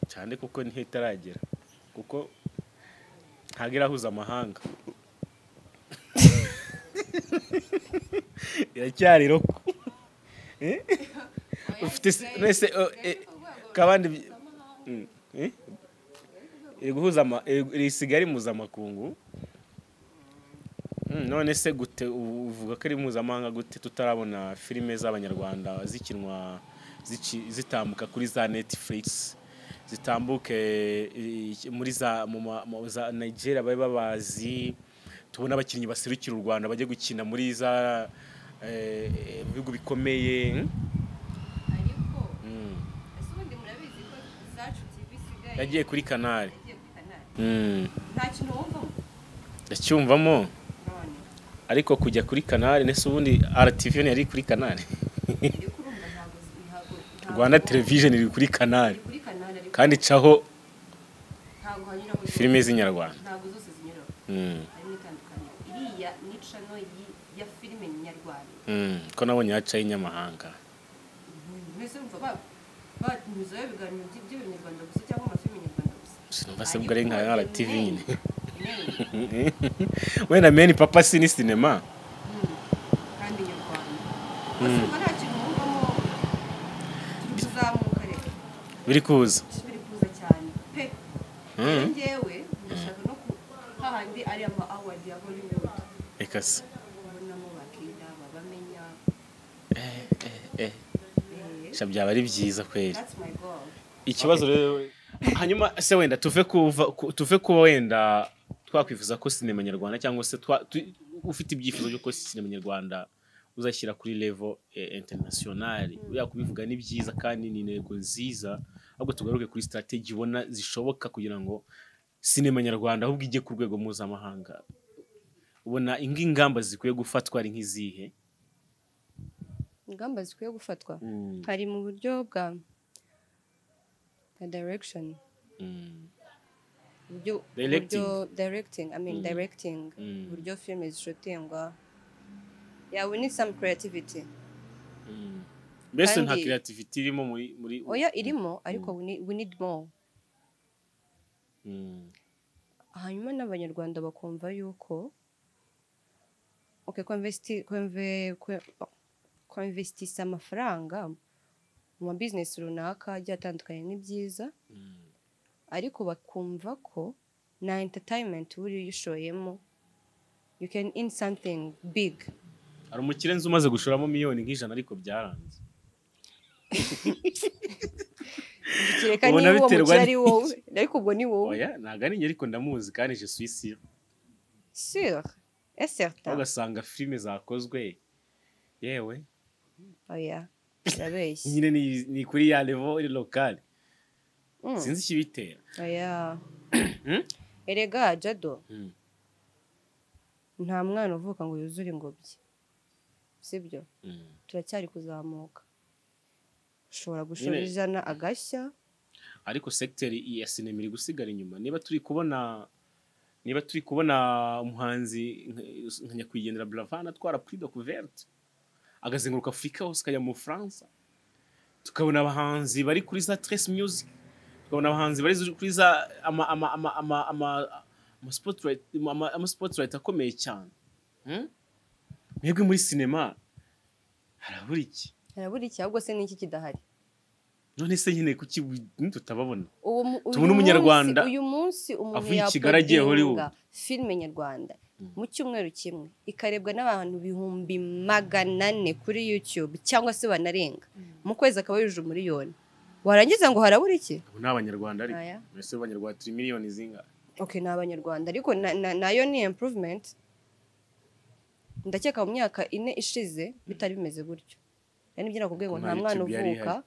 Cyane kuko niho itaragera kuko ntago irahuza amahanga. Iracyari roko. Ufite nese kabandi iri guhuza iri mpuzamakungu. None se gute uvuga ko ari mpuzamahanga gute tutarabona filime z'abanyarwanda zikinwa zitambuka kuri za Netflix, zitambuke muri za Nigeria babe babazi, tubona abakinnyi baserukira u Rwanda bajye gukina muri za bihugu bikomeye. Ariko ese ubundi murabizi ko Zacu TV isigaye yagiye kuri Canal. Nta kintu wumvamo? Ndacyumvamo ariko kujya kuri Canal nese ubundi RTV yari kuri Canal. Rwanda Television iri kuri Canal kandi caho filime z'inyarwanda ntago zose zinyuraho. Harimo itandukaniro. Iriya ni channel ya filime nyarwanda. Ko nabonye yaca y'inyamahanga. Mbese umva banyuzayo ibiganiro by'Abanyarwanda gusa cyangwa amafilime nyarwanda gusa. Sinumva se ubwo ari nka RTV nyine. Wenda meni papa si ni sinema kandi nyarwanda. Gusa nta kintu wumvamo tuzamuka rero. Biri kuza. Biri kuza cyane pe. Rero njyewe ndashaka no ku hahandi ari ama award ya Hollywood. Reka se. Ubonamo bakira babamenya. Sha byaba ari byiza kweli. That's my goal. Ikibazo rero hanyuma se wenda tuve kuba wenda twakwifuza ko sinema nyarwanda cyangwa se ufite ibyifuzo by'uko sinema nyarwanda uzashyira kuri level international, uriya kubivuga ni byiza kandi ni intego nziza, ahubwo tugaruke kuri strategy ubona zishoboka kugira ngo sinema nyarwanda ahubwo ijye ku rwego mpuzamahanga. Ubona ingamba zikwiye gufatwa ari nk'izihe? Ingamba zikwiye gufatwa hari mu buryo bwa direction, uburyo Directing. Directing, I mean directing, uburyo filime zishutingwa. Yeah, we need some creativity. Mbese nta Kandi- creativity irimo muri Oya, irimo, ariko we need more. Hanyuma n'Abanyarwanda bakumva yuko okay, kwinvestisa amafaranga mu ma business runaka agiye atandukanye ni byiza, ariko bakumva ko na entertainment buriya uyishoyemo you can earn something big. Hari umukire nzi umaze gushoramo miliyoni 100 ariko byaranze. Kereka Ubona niba uwo biterwa mukire ari n'iki? wowe, ariko ubwo ni wowe. Oya, ntabwo ari njye, ariko ndamuzi kandi je suis sûr. Sûr et certain. Ugasanga filime zakozwe yewe Oya, urabeshya. Nyine ni kuri ya level iri locale. Sinzi ikibitera. Oya, erega Jado, nta mwana uvuka ngo yuzure ingobyi, sibyo? Turacyari kuzamuka, ushobora gushora Nyine- 100 agashya. Ariko secteur ya sinema iri gusigara inyuma. Niba turi kubona umuhanzi nka nyakwigendera Buravan atwara Prix Découverte, agazenguruka Afurika hose, akajya mu Bufaransa, tukabona abahanzi bari kuri za Trace Music, tukabona abahanzi bari kuri za ama spotlight akomeye cyane, Mwebwe muri sinema harabura iki? Harabura iki? Ahubwo se n'iki kidahari? None se nyine kuki tutababona? Uyu Tubona Umunyarwanda uyu munsi umuntu avuye i Kigali agiye Hollywood. yauploadinga filime nyarwanda mu cyumweru kimwe ikarebwa n'abantu 400,000 kuri YouTube cyangwa se banarenga, mu kwezi akaba yujuje 1,000,000, warangiza ngo harabura iki? Ubu ni Abanyarwanda ariko. Aya. Mbese Abanyarwanda turi miliyoni zingahe? Okay, ni Abanyarwanda, ariko nayo ni improvement. Ndakeka mu myaka 4 ishize bitari bimeze gutyo. Yani nibyo nakubwiye ngo Nta nta mwana YouTube yari uvuka ihari.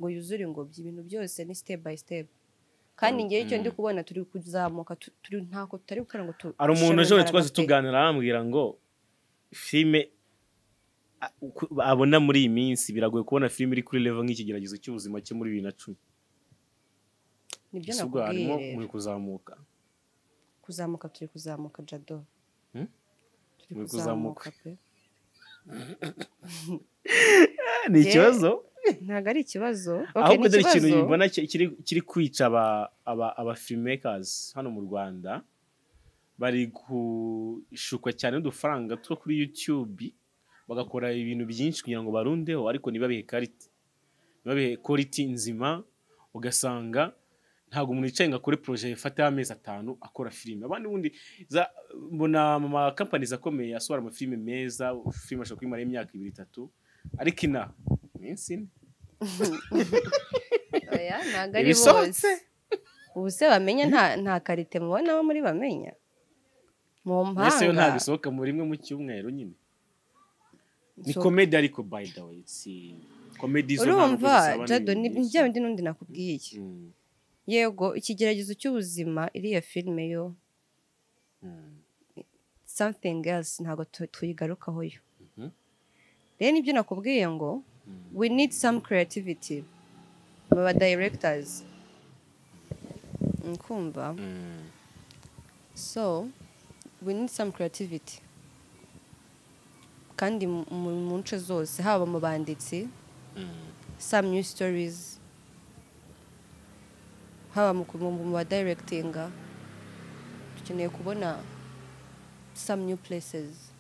ngo yuzure ingobyi. Ibintu byose ni step by step, kandi ngewe icyo ndi kubona, turi kuzamuka, turi ntako tutari gukora ngo tu Hari umuntu dushiremo ejo imbaraga twaze pe. tuganira, arambwira ngo filime abona muri iyi minsi biragoye kubona filime iri kuri level nk'Ikigeragezo cy'Ubuzima cyo muri 2010. Nibyo Ese ubwo nakubwiye harimo rero. muri kuzamuka? Kuzamuka, turi kuzamuka, Jado. Turi Muri kuzamuka kuzamuka. pe. Ni ikibazo. Ntabwo ari ikibazo. Okay, Ahubwo ni dore ikintu ikibazo. mbona kiri kwica aba filmmakers hano mu Rwanda, bari gushukwa cyane n'udufaranga two kuri YouTube, bagakora ibintu byinshi kugira ngo barundeho, ariko ntibabihe quality, ntibabihe quality nzima. Ugasanga ntabwo umuntu yicaye ngo akore projet ifate amezi 5 akora filime. Abandi ubundi mbona mu ma companies akomeye asohora amafilime meza, filime ashobora kuyimara imyaka 2, 3, ariko ina iminsi 4. Oya, ntabwo ari Ibisohotse. bose. Ubu se Bamenya nta qualité mubonamo muri Bamenya mu Mbese yo ntabwo mpanga? isohoka mu rimwe mu cyumweru nyine ni So- comedy, ariko by the way si comedy zo ntabwo Urumva zisaba Jado, n'ibintu ni byinshi. bya bindi n'undi nakubwiye. Yego, Ikigeragezo cy'Ubuzima, iriya filime yo something else, ntabwo tuyigarukaho yo. Rero nibyo nakubwiye ngo we need some creativity mu ba directors, kumva. So we need some creativity kandi mu nce zose, haba mu banditsi, some new stories, haba mu ba directinga. Dukeneye kubona some new places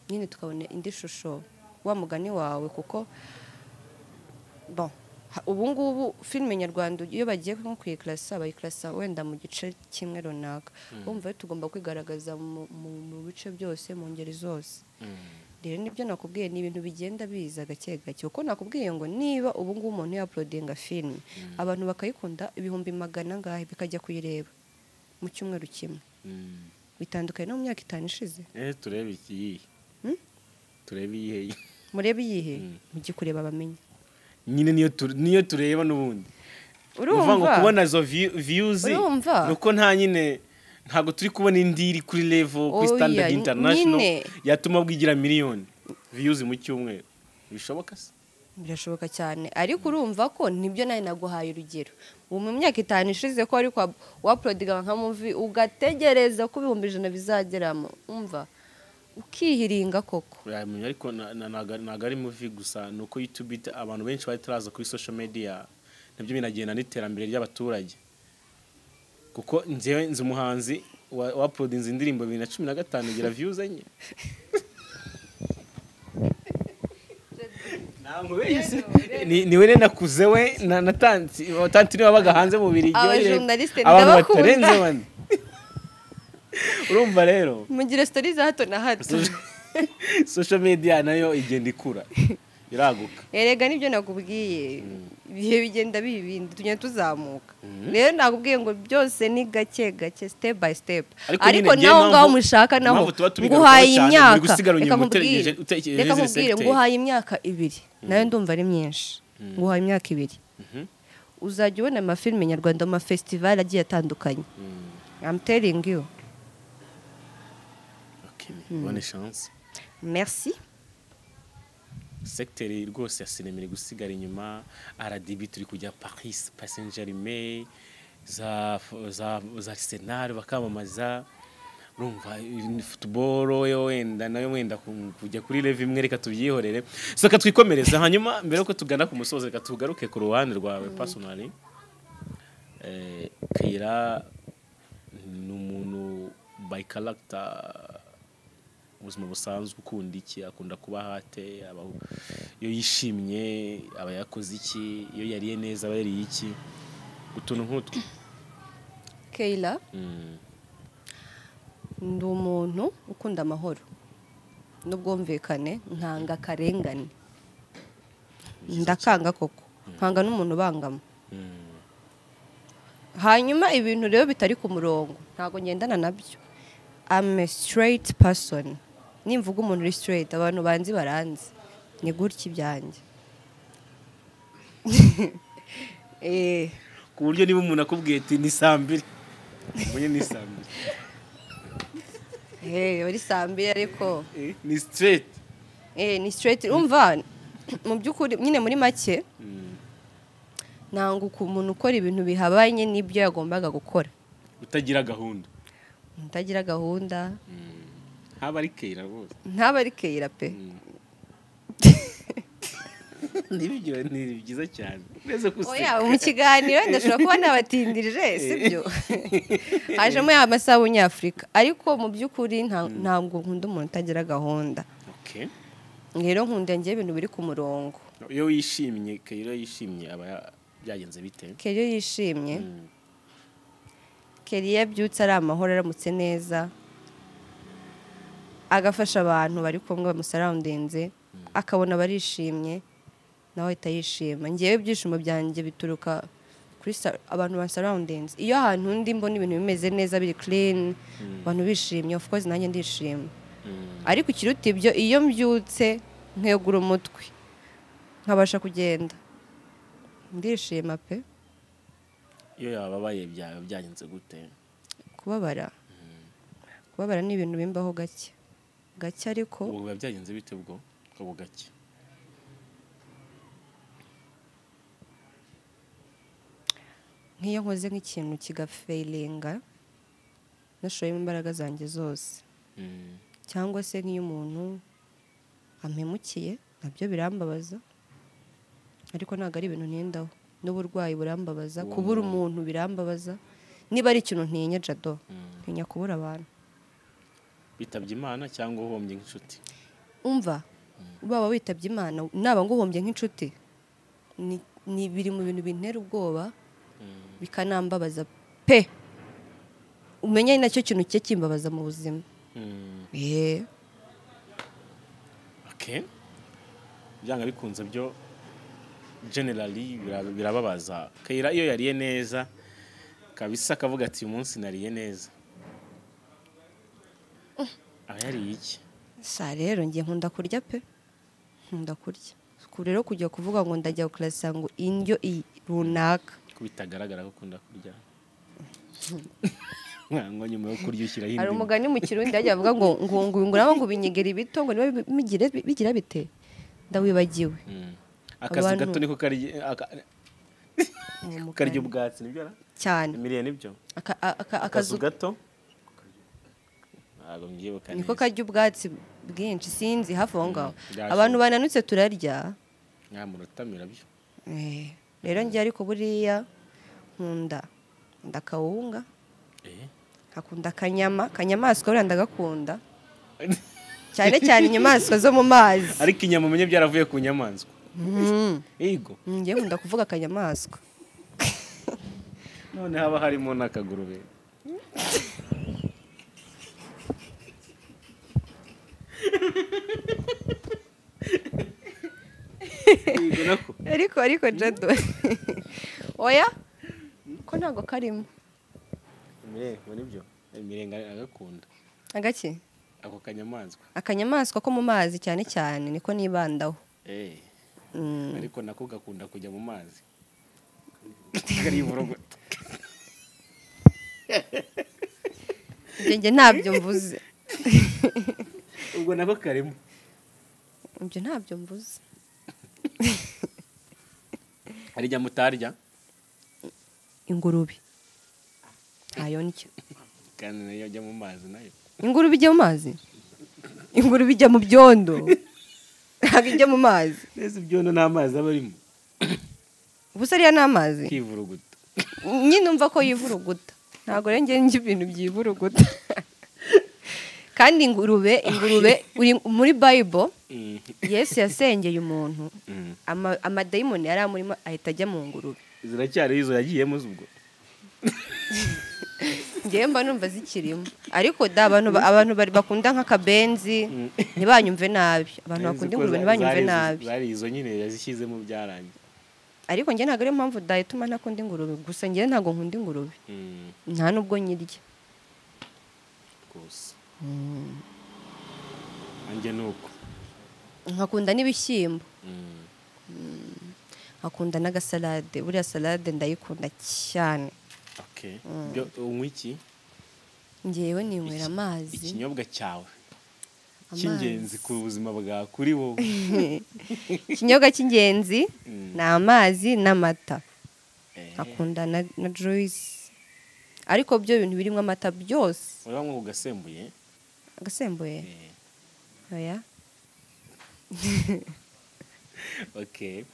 nyine, tukabona indi shusho wa mugani wawe, kuko bon. Ubu ngubu filime nyarwanda iyo bagiye nko kuyiklasa bayiklasa wenda mu gice kimwe runaka, urumva tugomba kwigaragaza mu bice byose, mu ngeri zose. Rero nibyo nakubwiye, ni ibintu bigenda biza gake gake, kuko nakubwiye ngo niba ubu ngubu umuntu yauploadinga filime abantu bakayikunda 100,000 angahe bikajya kuyireba mu cyumweru kimwe, bitandukanye no mu myaka 5 ishize. Turebe iki? Turebe iyihe? Murebe iyihe? Mujye kureba bamenye. Nyine niyo tureba n'ubundi. Urumva ngo kubona zo views nuko nta nyine ntago turi kubona indi iri kuri level, kuri standard international yatuma bwigira miliyoni views mu cyumweru. Bishoboka se? Birashoboka cyane, ariko urumva ko nibyo nawe naguhaye urugero. Ubu mu myaka 5 ishize ko ariko wauploadinga nka movie ugategereza ko 100,000 bizageramo, umva ukihiringa koko. Ariko ntago ari movie gusa, nuko YouTube abantu benshi bataraza kuri social media, nabyo binagenda n'iterambere ry'abaturage. Kuko njyewe nzi umuhanzi wa uploadinze indirimbo 2015 igira views 4. Ni we nakuze we na tanti ni wabaga hanze mu Birigi, abantu batarenze bane. Urumva rero mugira stories za hato na hato. Social media nayo igenda ikura iraguka. Erega nibyo nakubwiye, ibihe bigenda bibindi tugenda tuzamuka. Rero nakubwiye ngo byose ni gake gake, step by step. Ariko naho ngaho mushaka naho nguhaye imyaka, reka nkubwire nguhaye imyaka 2 nayo ndumva ari myinshi. Nguhaye imyaka 2 uzajya ubona amafilme nyarwanda mu festival agiye atandukanye. I'm telling you. Okay, bonne chance. Merci. Secteur rwose ya sinema iri gusigara inyuma. RDB turi kujya Paris, Paris Saint-Germain, za Arsenal bakamamaza. Urumva football yo wenda nayo wenda kujya kuri level imwe, reka tubyihorere. So katwikomereza, hanyuma mbere ko tugana ku musozo reka tugaruke ku ruhande rwawe personally. Keira ni umuntu by character, ubuzima busanzwe ukunda iki, akunda kuba hate, iyo yishimye aba yakoze iki, iyo yariye neza aba yariye iki, utuntu nk'utwo. Keira ndi umuntu ukunda amahoro n'ubwumvikane, nkanga akarengane, ndakanga koko, nkanga n'umuntu ubangama. Hanyuma ibintu rero bitari ku murongo ntago ngendana nabyo. I'm a straight person. Nimvuga umuntu uri straight abantu banzi baranzi, ni gutya ibyanjye. Ku buryo niba umuntu akubwiye ati ni saa 2, umenye ni saa 2. Uri saa 2 ariko ni straight. Ni straight. Umva mu by'ukuri nyine muri make nanga umuntu ukora ibintu bihabanye n'ibyo yagombaga gukora, utagira gahunda. Utagira gahunda ntaba ari Keira rwose, ntaba ari Keira pe. Nibyo ni byiza cyane. Oya, mu kiganiro ndashobora kuba nabatindirije, sibyo? Hajemo ya masaha y'Afrika, ariko mu by'ukuri ntabwo nkunda umuntu utagira gahunda. Okay. Rero nkunda ngiye ibintu biri ku murongo. Iyo wishimye, Keira yishimye aba byagenze bite? Keira yishimye. Keira yabyutse ari amahoro, aramutse neza, agafasha abantu bari kumwe bamusurroundinze, akabona barishimye nawe ahita yishima. Ngewe ibyishimo byanjye bituruka kuri abantu basurroundinze. Iyo ahantu ndi mbona ibintu bimeze neza, biri clean, abantu bishimye, of course nanjye ndishima. Ariko ikiruta ibyo, iyo mbyutse nkegura umutwe nkabasha kugenda, ndishima pe. Iyo yababaye byawe byagenze gute? Kubabara. Kubabara ni ibintu bimbaho gake gake, ariko ubwo biba byagenze bite ubwo ubwo gake? Nk'iyo nkoze nk'ikintu kigafailinga nashoyemo imbaraga zanjye zose, cyangwa se nk'iyo umuntu ampemukiye nabyo birambabaza, ariko ntabwo ari ibintu ntindaho. N'uburwayi burambabaza, kubura umuntu birambabaza. Niba ari ikintu ntinya Jado, ntinya kubura abantu. Bitabye Imana cyangwa uhombye nk'inshuti? Umva, baba witabye Imana naba nguhombye nk'inshuti, Ni biri mu bintu bintera ubwoba bikanambabaza pe. Umenya ni nacyo kintu cye kimbabaza mu buzima. Okay. Byanga bikunze byo generally birababaza. Keira iyo yariye neza kabisa akavuga ati uyu munsi nariye neza. Aba yariye iki? Sa rero ngiye nkunda kurya pe. Nkunda kurya. Ku rero kujya kuvuga ngo ndajya guklasa ngo indyo runaka. Ko bitagaragara ko ukunda kurya. Ngo nyuma yo kurya ushyiraho indi. Hari umugani mu Kirundi yajya avuga ngo ngo ngo ngo binyegera ibito ngo niba bigira bite. Ndawibagiwe. Akazu gato niko kari karya ubwatsi nibyo ra? Cyane. Emiliye nibyo? Akazu gato. Ntabwo mbyibuka neza. Niko karya ubwatsi bwinshi sinzi hafi aho ngaho. Abantu bananutse turarya. Nyamurutamira byo. Rero ngiye ariko buriya nkunda ndakawunga. Hakunda akanyama, kanyamaswa buriya ndagakunda. Cyane cyane inyamaswa zo mu mazi. Ariko inyama umenye byaravuye ku nyamaswa. Yego. Ngiye nkunda kuvuga akanyamaswa. None haba harimo n'akagurube. Yego nako. Ariko Jado. Oya? Ko ntago karimo. Ngo nibyo. Imirenga agakunda. Agaki? Ako kanyamaswa. Akanyamaswa ko mu mazi cyane cyane niko nibandaho. Ariko nako gakunda kujya mu mazi. Kari burogota. Nge ntabyo mvuze. Ubwo nako karimo. Ibyo ntabyo mvuze. Arijya mutarya? Ingurube. Ntayo nicyo. Kandi nayo ijya mu mazi nayo. Ingurube ijya mu mazi? Ingurube ijya mu byondo. Ntabwo ijya mu mazi. Nese ibyondo n'amazi aba arimo. Ubusa ariya n'amazi? Kivuruguta. Nyine umva ko yivuruguta. Ntabwo rero njye njye ibintu byivuruguta. Kandi ingurube uri muri Bible Yesu yasengeye umuntu amadayimoni yari amurimo ahita ajya mu ngurube. Ziracyari izo yagiyemo ubwo. Ngiye mba numva zikirimo. Ariko da abantu bari bakunda nk'akabenzi ntibanyumve nabi. Abantu bakunda ingurube ntibanyumve nabi. Zari izo nyine yazishyizemo byarangiye. Ariko ngiye ntabwo ari impamvu da ituma ntakunda ingurube. Gusa ngiye ntabwo nkunda ingurube. Nta nubwo nyirya. Rwose. Anjye nuko. Nkakunda n'ibishyimbo. Nkakunda n'agasalade. Buriya salade ndayikunda cyane. Okay. Unywa iki? Ngewe ninywera amazi. Ikinyobwa cyawe cy'ingenzi ku buzima bwawe kuri wowe. Ikinyobwa cy'ingenzi ni amazi n'amata. Nkakunda na juice. Ariko byo bintu birimo amata byose. Uranywa ugasembuye? Agasembuye? Oya. Okay.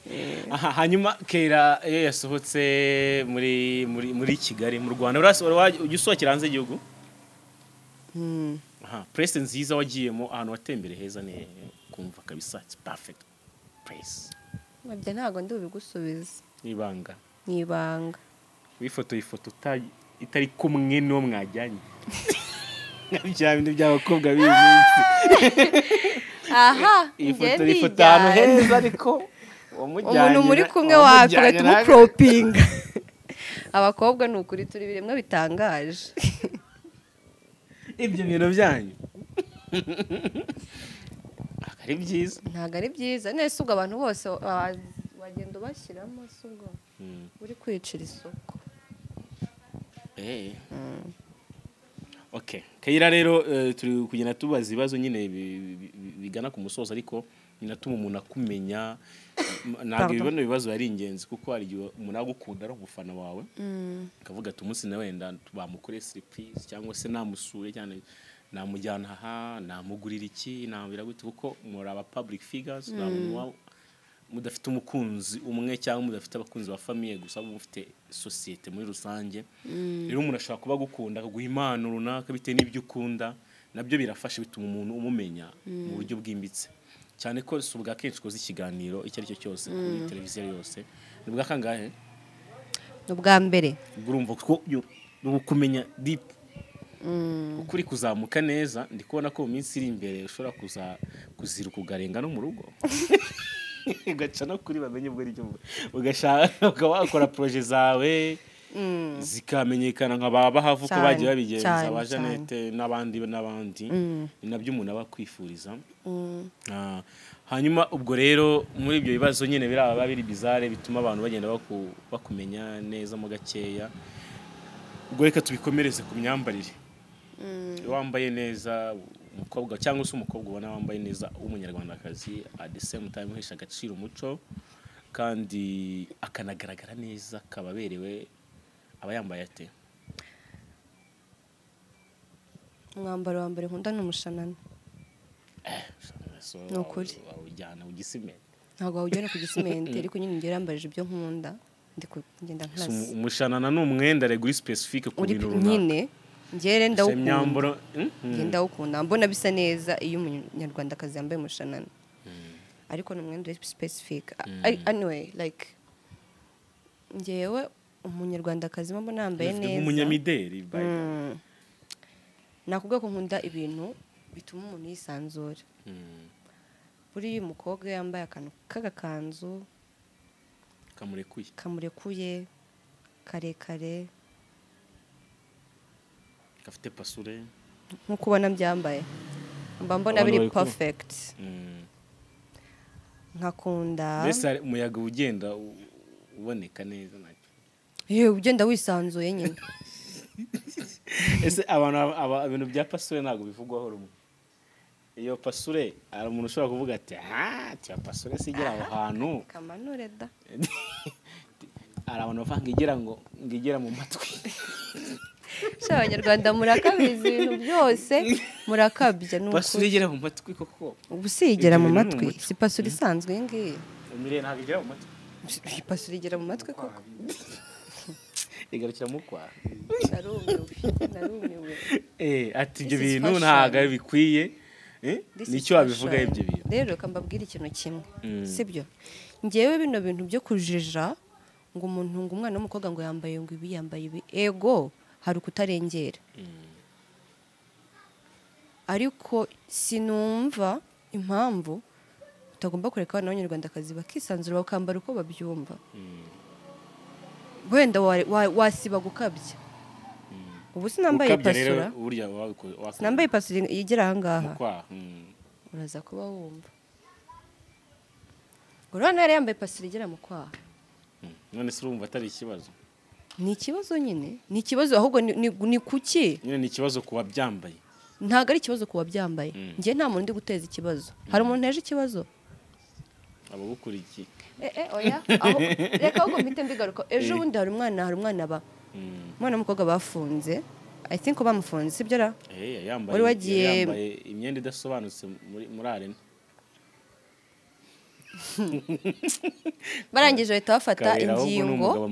Aha hanyuma Keira iyo yasohotse muri muri muri Kigali mu Rwanda ujya usohokera hanze y'igihugu? Aha place nziza wagiyemo ahantu watembere heza ni kumva kabisa it's perfect place. Mabya ntago ndi ubigusubiza. Nibanga. Nibanga. Wifoto ifoto itari kumwe n'uwo mwajyanye. Bya bindi by'abakobwa b'iminsi. Aha, ifoto ahantu heza ariko umuntu muri kumwe wawe ugahita umupropinga. Abakobwa ni ukuri turi biremwa bitangaje. Ibyo bintu byanyu ari byiza. Ntabwo ari byiza. Nese ubwo abantu bose wagenda ubashyiramo se ubwo uri kwicira isoko. Okay. Keira rero turi kugenda tubaza ibibazo nyine bigana ku musozo ariko binatuma umuntu akumenya. Ntabwo ibibona ibibazo ari ingenzi kuko hari igihe umuntu agukunda ari umufana wawe akavuga ati umunsi na wenda bamukore surprise cyangwa se namusuye cyane namujyana aha namugurira iki namubira gute kuko muri aba public figures ntabwo mudafite umukunzi umwe cyangwa mudafite abakunzi ba famille gusa mufite societe muri rusange. Rero umuntu ashobora kuba gukunda akaguha impano runaka bitewe n'ibyo ukunda nabyo birafasha bituma umuntu umumenya mu buryo bwimbitse. Cyane ko si ubwa kenshi ukoze ikiganiro icyo ari cyo cyose kuri televiziyo yose. Ni ubwa kangahe? Ni ubwa mbere. Ubwo urumva ko ni ukumenya deep. Ukuri kuzamuka neza, ndi kubona ko mu minsi iri imbere ushobora kuziruka ugarenga no mu rugo. Ugaca no kuri bamenye ubwo aricyo ugashaka ukaba wakora projet zawe zikamenyekana nka ba Bahavu ko bagiye babigenza, ba Jeannette n'abandi n'abandi. Ni nabyo umuntu aba akwifuriza. Hanyuma ubwo rero muri ibyo bibazo nyine biraba biri bizarre bituma abantu bagenda bakumenya neza mu gakeya. Ubwo reka tubikomereze ku myambarire. Iyo wambaye neza umukobwa cyangwa se umukobwa ubona wambaye neza w'umunyarwandakazi, at the same time uhesha agaciro umuco kandi akanagaragara neza, akaba aberewe, aba yambaye ate? Umwambaro wa mbere nkunda ni umushanana. Ni ukuri. Wawujyana ku gisimenti. Ntabwo wawujyana ku gisimenti, ariko nyine njye rambarije ibyo nkunda, ndi kugenda nkazi. Umushanana ni umwenda uri specific ku bintu runaka. Nyine njye ndawukunda. Njye ndawukunda, mbona bisa neza iyo umunyarwandakazi yambaye umushanana. Ariko ni umwenda uri specific. Anyway, like njyewe umunyarwandakazi mbona yambaye neza. Umunyamideli by the way. Nakubwiye ko nkunda ibintu bituma umuntu yisanzura. Buriya umukobwa yambaye akantu k'agakanzu kamurekuye karekare gafite pasure nkuko ubona byambaye, mba mbona biri perfect. Nkakunda mbese umuyaga ugenda uboneka neza nacyo. Yewe ugenda wisanzuye nyine. Ese abantu ibintu bya pasure ntabwo bivugwaho rumwe. Iyo pasure hari umuntu ushobora kuvuga ati ha cya pasure sigera aho hantu kamanure da. Hari abantu bavanga igira ngo ngigera mu matwi. Sha abanyarwanda murakabizi ibintu byose murakabya nuko. Pasure igera mu matwi koko. Ubu si igera mu matwi, si pasure isanzwe iyi ngiyi. Umire ntabwo igera mu matwi. Pasure igera mu matwi koko. Igarukira mu kwa. Narumiwe. Ati ibyo bintu ntago bikwiye. Nicyo wabivuga ibyo bintu. Rero reka mbabwire ikintu kimwe. Sibyo? Ngewe bino bintu byo kujija ngo umuntu ngo umwana w'umukobwa ngo yambaye ngo ibi yambaye ibi, ego hari ukutarengera. Ariko sinumva impamvu utagomba kureka abana b'abanyarwandakazi bakisanzura bakambara uko babyumva. Wenda wasiba gukabya. Ubu sinambaye ipasura. Sinambaye ipasura igera aha ngaha. Uraza kuba wumva. Urabona yari yambaye ipasura igera mu kwaha. None se urumva atari ikibazo? Ni ikibazo nyine. Ni ikibazo ahubwo ni kuki? Nyine ni ikibazo ku wabyambaye. Ntabwo ari ikibazo ku wabyambaye. Njye nta muntu ndi guteza ikibazo. Hari umuntu nteje ikibazo? Abagukurikiye. Oya. Aho reka ahubwo mpite mbigaruka. Ejo bundi hari umwana ba umwana w'umukobwa bafunze. I think bamufunze sibyo ra? Yambaye imyenda idasobanutse muri arena. Barangije bahita bafata ingingo.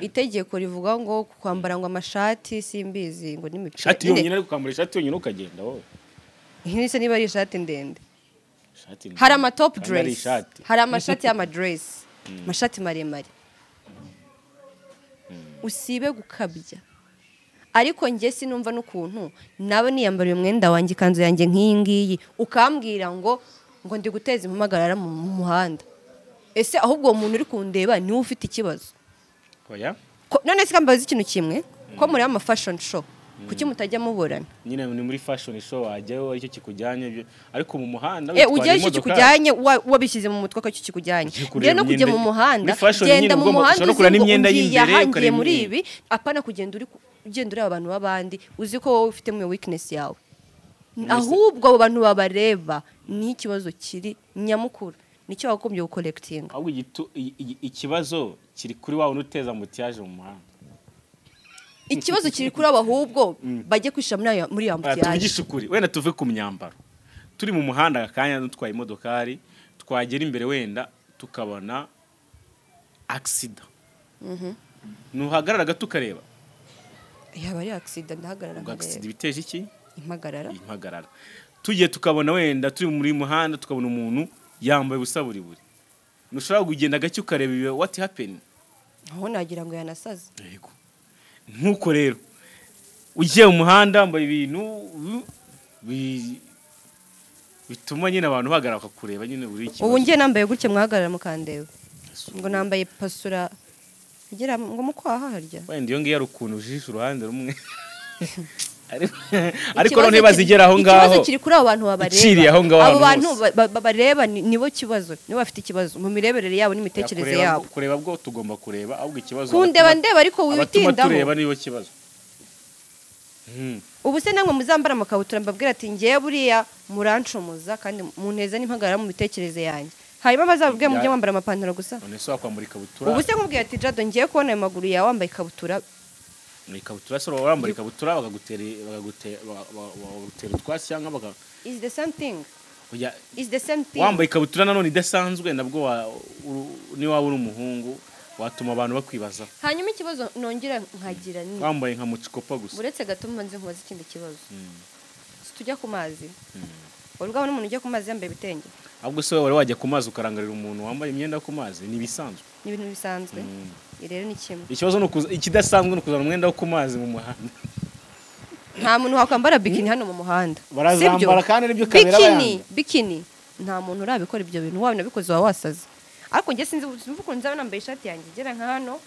Itegeko rivuga ngo kwambara ngo amashati simbizi ngo n'imipira. Ishati yonyine ariko kwambara ishati yonyine ukagenda wowe. Ihise niba ari ishati ndende. Hari ama top dress. Hari amashati y'ama dress. Amashati maremare. Usibe gukabya. Ariko njye sinumva n'ukuntu nabo niyambariye umwenda wanjye ikanzu yanjye nk'iyi ngiyi ukambwira ngo ndi guteza impagarara mu muhanda. Ese ahubwo uwo muntu uri kundeba niwe ufite ikibazo? Oya. None se kambaza ikintu kimwe ko muri ama fashion show kuki mutajya muburana? Nyine ni muri fashion show wajyayo aricyo kikujyanye, ariko mu muhanda witwara imodoka. Icyo kikujyanye wabishyize mu mutwe ko cyo kikujyanye. Ngiye no kujya mu muhanda, genda mu muhanda uzi ngo yahangiye muri ibi, apana kugenda uri ugenda ureba abantu b'abandi uzi ko wowe ufite mu weakness yawe. Ahubwo abo bantu babareba ni ikibazo kiri nyamukuru, nicyo bagombye gucollectinga. Ahubwo ikibazo kiri kuri wawe unuteza mutiyaje mu muhanda. Ikibazo kiri kuri abo ahubwo bajye kwisha muri ya mutiyaje. Tuvugishe ukuri, wenda tuve ku myambaro. Turi mu muhanda akanya dutwaye imodokari, twagera imbere wenda tukabona accident. Nuhagarara gato ukareba. Yaba ari accident ndahagarara nkareba. Accident biteje iki? Impagarara. Impagarara. Tugiye tukabona wenda turi muri muhanda tukabona umuntu yambaye ubusa buri buri, ntushobora kugenda gake ukareba ibi what happened? Aho nagira ngo yanasaze. Yego, nkuko rero ugiye mu muhanda wambaye ibintu bituma nyine abantu bahagarara bakakureba nyine buri kibazo. Ubu ngiye nambaye gutya mwahagarara mukandeba ngo nambaye pasura igera ngo mukwaha harya. Wenda iyo ngiyo ari ukuntu ujisha uruhande rumwe, ariko none ntibazigera aho ngaho. Ikibazo kiri kuri abo bantu babareba. Iciriye aho ngaho. Abo bantu babareba nibo kibazo, nibo bafite ikibazo mu mireberere yabo n'imitekerereze yabo. Kureba bwo tugomba kureba, ahubwo ikibazo kundeba ndeba ariko witindaho. Tureba nibo kibazo. Ubu se namwe muzambara amakabutura mbabwira ati ngiye buriya murancomoza kandi munteza n'impagarara mu mitekerereze yanjye. Hanyuma bazababwira mujye mwambara amapantaro gusa. None se wakwambara ikabutura? Ubu se nkubwiye ati Jado ngiye kubona ayo maguru yawe wambaye ikabutura. Ni ikabutura se wambara ikabutura bakagutera utwatsi cyangwa baka Is the same thing. Is the same thing. Wambaye ikabutura nanone idasanzwe nabwo ni waba uri umuhungu watuma abantu bakwibaza. Hanyuma ikibazo nongera nkagira ni wambaye nka mucikopa gusa. Uretse gato mbanze nkubaze ikindi kibazo. Tujya ku mazi. Urugabo n'umuntu ujya ku mazi yambaye ibitenge. Ahubwo se wari wajya ku mazi ukarangarira umuntu wambaye imyenda ku mazi ni bisanzwe. Ni ibintu bisanzwe. Rero ni kimwe. Ikibazo no ikidasanzwe no kuzana umwenda wo ku mazi mu muhanda. Nta muntu wakwambara bikini hano mu muhanda. Barazambara kandi nibyo kamera bayanga. Bikini nta muntu urabikora ibyo bintu, waba nabikoze wa wasaze. Ariko nge sinzi ukuntu nzaba nambaye ishati yanjye igera nka hano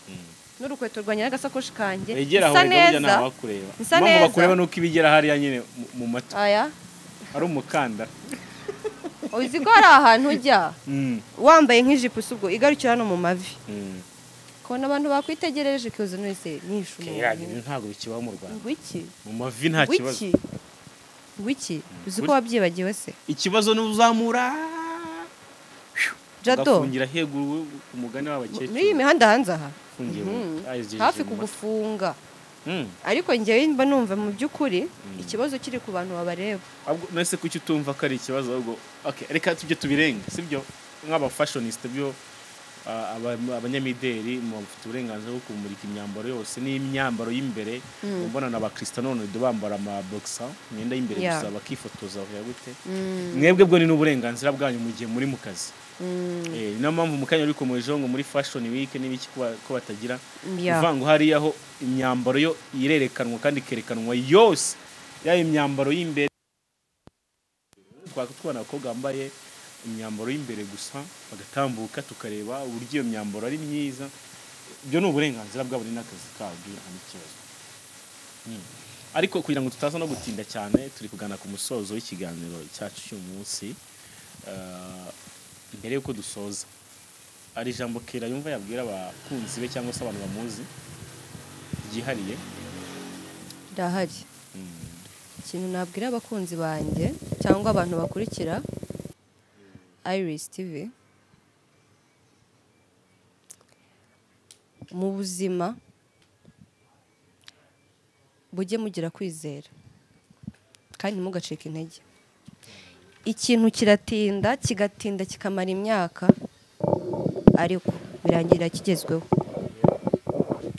n'urukweto rwanjye n'agasakoshi kanjye. Isa neza. Impamvu bakureba nuko ibigera hariya nyine mu matwi. Aya. Ari umukandara. Uzi ko hari ahantu ujya wambaye nk'ijipo ubwo igarukira hano mu mavi. Kona abantu bakwitegereje kiyozo nese nishu umuntu. Ntago bikibaho mu Rwanda. Wiki? Mu mavi nta kibazo. Wiki? Uzi ko wabyibagiwe se? Ikibazo ni uzamura Jado ugafungira heguru umugani w'abakecuru. Muri iyi mihanda hanze aha. Hafi kugufunga. Ariko ngewe mba numva mu by'ukuri ikibazo kiri ku bantu babareba. Ahubwo nese kuki utumva ko ari ikibazo ahubwo okay reka tujye tubirenga sibyo nk'aba fashionista byo abanyamideli mufite uburenganzira bwo kumurika imyambaro yose n'imyambaro y'imbere. Mbona na ba Cristiano Ronaldo bambara ama boxer imyenda y'imbere gusa bakifotoza ya gute. Mwebwe bwo ni n'uburenganzira bwanyu mu gihe muri mu kazi. Niyo mpamvu mukanya uri komojeho ngo muri fashion week n'ibiki ko batagira uvango hariya aho imyambaro yo irerekanwa kandi ikerekanwa yose ya imyambaro y'imbere. Twakutwana abakobwa bambaye imyambaro y'imbere gusa bagatambuka tukareba uburyo iyo myambaro ari myiza. Ibyo ni uburenganzira bwabo ni n'akazi kabo nta n'ikibazo. Ariko kugira ngo tutaza no gutinda cyane turi kugana ku musozo w'ikiganiro cyacu cy'umunsi. Mbere yuko dusoza ari ijambo Kera yumva yabwira abakunzi be cyangwa se abantu bamuzi ryihariye? Ndahari. Ikintu nabwira abakunzi banjye cyangwa abantu bakurikira Iris TV, mu buzima bujye mugira kwizera kandi ntimugacike intege. Ikintu kiratinda kigatinda kikamara imyaka ariko birangira kigezweho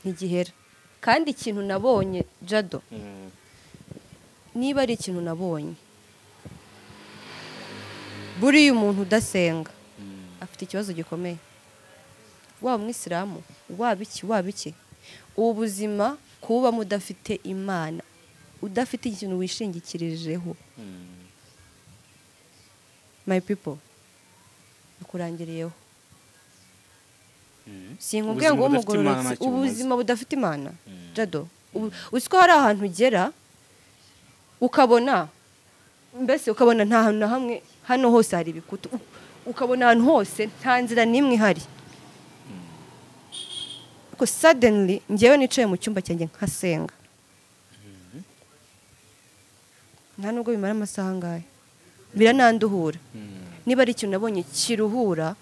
ntigihera. Kandi ikintu nabonye Jado, niba ari ikintu nabonye buriya umuntu udasenga afite ikibazo gikomeye. Waba umwisilamu waba iki waba iki, ubu buzima kuba mudafite Imana, udafite ikintu wishingikirijeho, my people, nakurangiriyeho. Sinkubwiye ngo umugororotsi, ubuzima budafite Imana Jado, uzi ko hari ahantu ugera ukabona mbese ukabona nta hantu na hamwe, hano hose hari ibikuta, ukabona ahantu hose nta nzira n'imwe ihari. Ariko suddenly ngewe nicaye mu cyumba cyanjye nkasenga, nta nubwo bimara amasaha angahe birananduhura. Niba ari ikintu nabonye kiruhura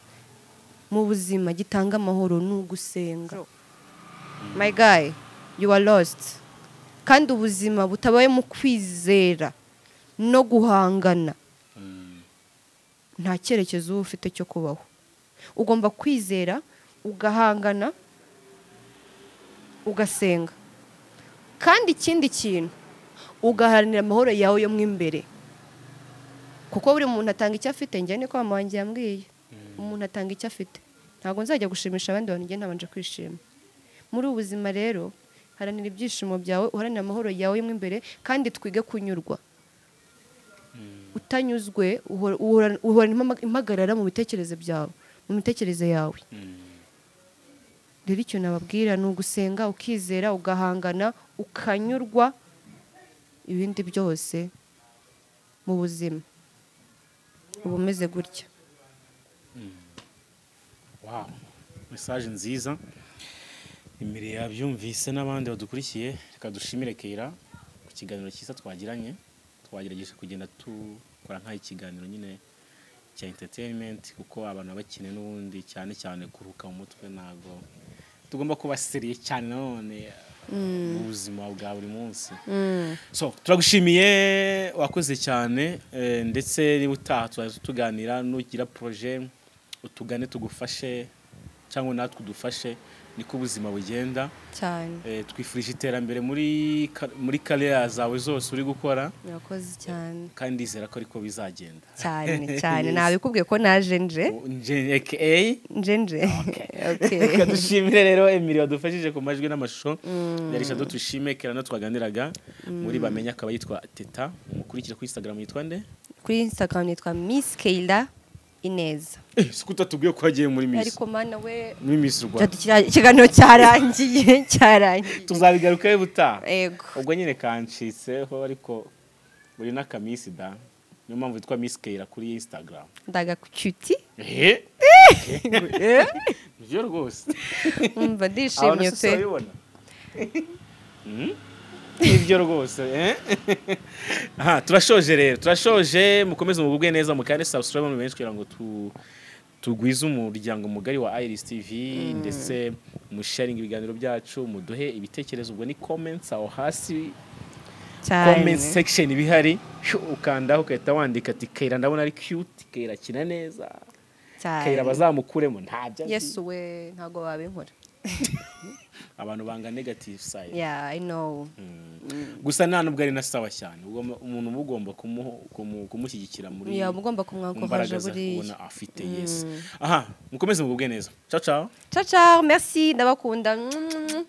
mu buzima gitanga amahoro ni ugusenga. My guy, you are lost. Kandi ubuzima butabaye mu kwizera no guhangana nta cyerekezo uba ufite cyo kubaho. Ugomba kwizera, ugahangana, ugasenga. Kandi ikindi kintu ugaharanira amahoro yawe yo mu imbere. Kuko buri muntu atanga icyo afite. Njye niko mama wanjye yambwiye, umuntu atanga icyo afite. Ntabwo nzajya gushimisha abandi bantu njye ntabanje kwishima. Muri ubu buzima rero, haranira ibyishimo byawe, uharanire amahoro yawe mo imbere, kandi twige kunyurwa. Utanyuzwe uhorana impagarara mu bitekerezo byawe, mu mitekerereze yawe. Rero icyo nababwira ni ugusenga, ukizera, ugahangana, ukanyurwa, ibindi byose mu buzima uba umeze gutya. Wow, message nziza. Imbere yabyumvise n'abandi badukurikiye, reka dushimire Keira ku kiganiro cyiza twagiranye. Twagerageje kugenda tukora nk'aho ikiganiro nyine cya entertainment, kuko abantu baba bakeneye n'ubundi cyane cyane kuruhuka mu mutwe. Ntabwo tugomba kuba sérieux cyane nanone mu buzima bwa buri munsi. So turagushimiye, wakoze cyane, ndetse niba utaha tuzajya tuganira. Nugira projet utugane tugufashe, cyangwa natwe udufashe, niko ubuzima bugenda. Cyane. Twifurije iterambere muri career zawe zose uri gukora. Murakoze cyane. Kandi ndizera ko ariko bizagenda. Cyane cyane. Nabikubwiye ko naje nje. Nje aka Nje nje. Okay. Reka dushimire rero Emily wadufashije ku majwi n'amashusho. Yari Jado Tushime Keira no twaganiraga muri Bamenya, akaba yitwa Teta. Umukurikira kuri Instagram yitwa nde? Kuri Instagram nitwa Miss Keila Ineza. Siko utatubwiye ko wagiye muri Miss? Ariko mana we! Muri Miss Rwanda. Jado, ikiganiro cyarangiye, cyarangiye. Tuzabigarukaho ubutaha. Ego. Ubwo nyine kancitseho, ariko uri n'akamisi da, niyo mpamvu witwa Miss Keira kuri Instagram. Ndagacuti. Nibyo rwose. Umva, ndishimye Abantu se pe. babibona? Nibyo rwose, eh? Aha turashoje rero, turashoje. Mukomeze mugubwe neza, mukande subscribe mu benshi kugira ngo tugwize umuryango mugari wa Iris TV, ndetse musharinga ibiganiro byacu, muduhe ibitekerezo, ubwo ni comments aho hasi, comment Cyane. section ibihari, ukandaho ugahita wandika ati: "Keira ndabona ari cute, Keira akina neza, Cyane. Keira bazamukuremo ntabyo azi." Yesu we, ntabwo babinkora. Abantu banga negative side. Yeah, I know. Gusa nta nubwo ari na sawa cyane. Umuntu uba ugomba kumushyigikira muri Yeah, uba ugomba mu kumwankoraje mbaraga ze buriya. ubona afite. Yes, aha mukomeze mugubwe neza. Ciao ciao. Ciao ciao, merci, ndabakunda. Mwah.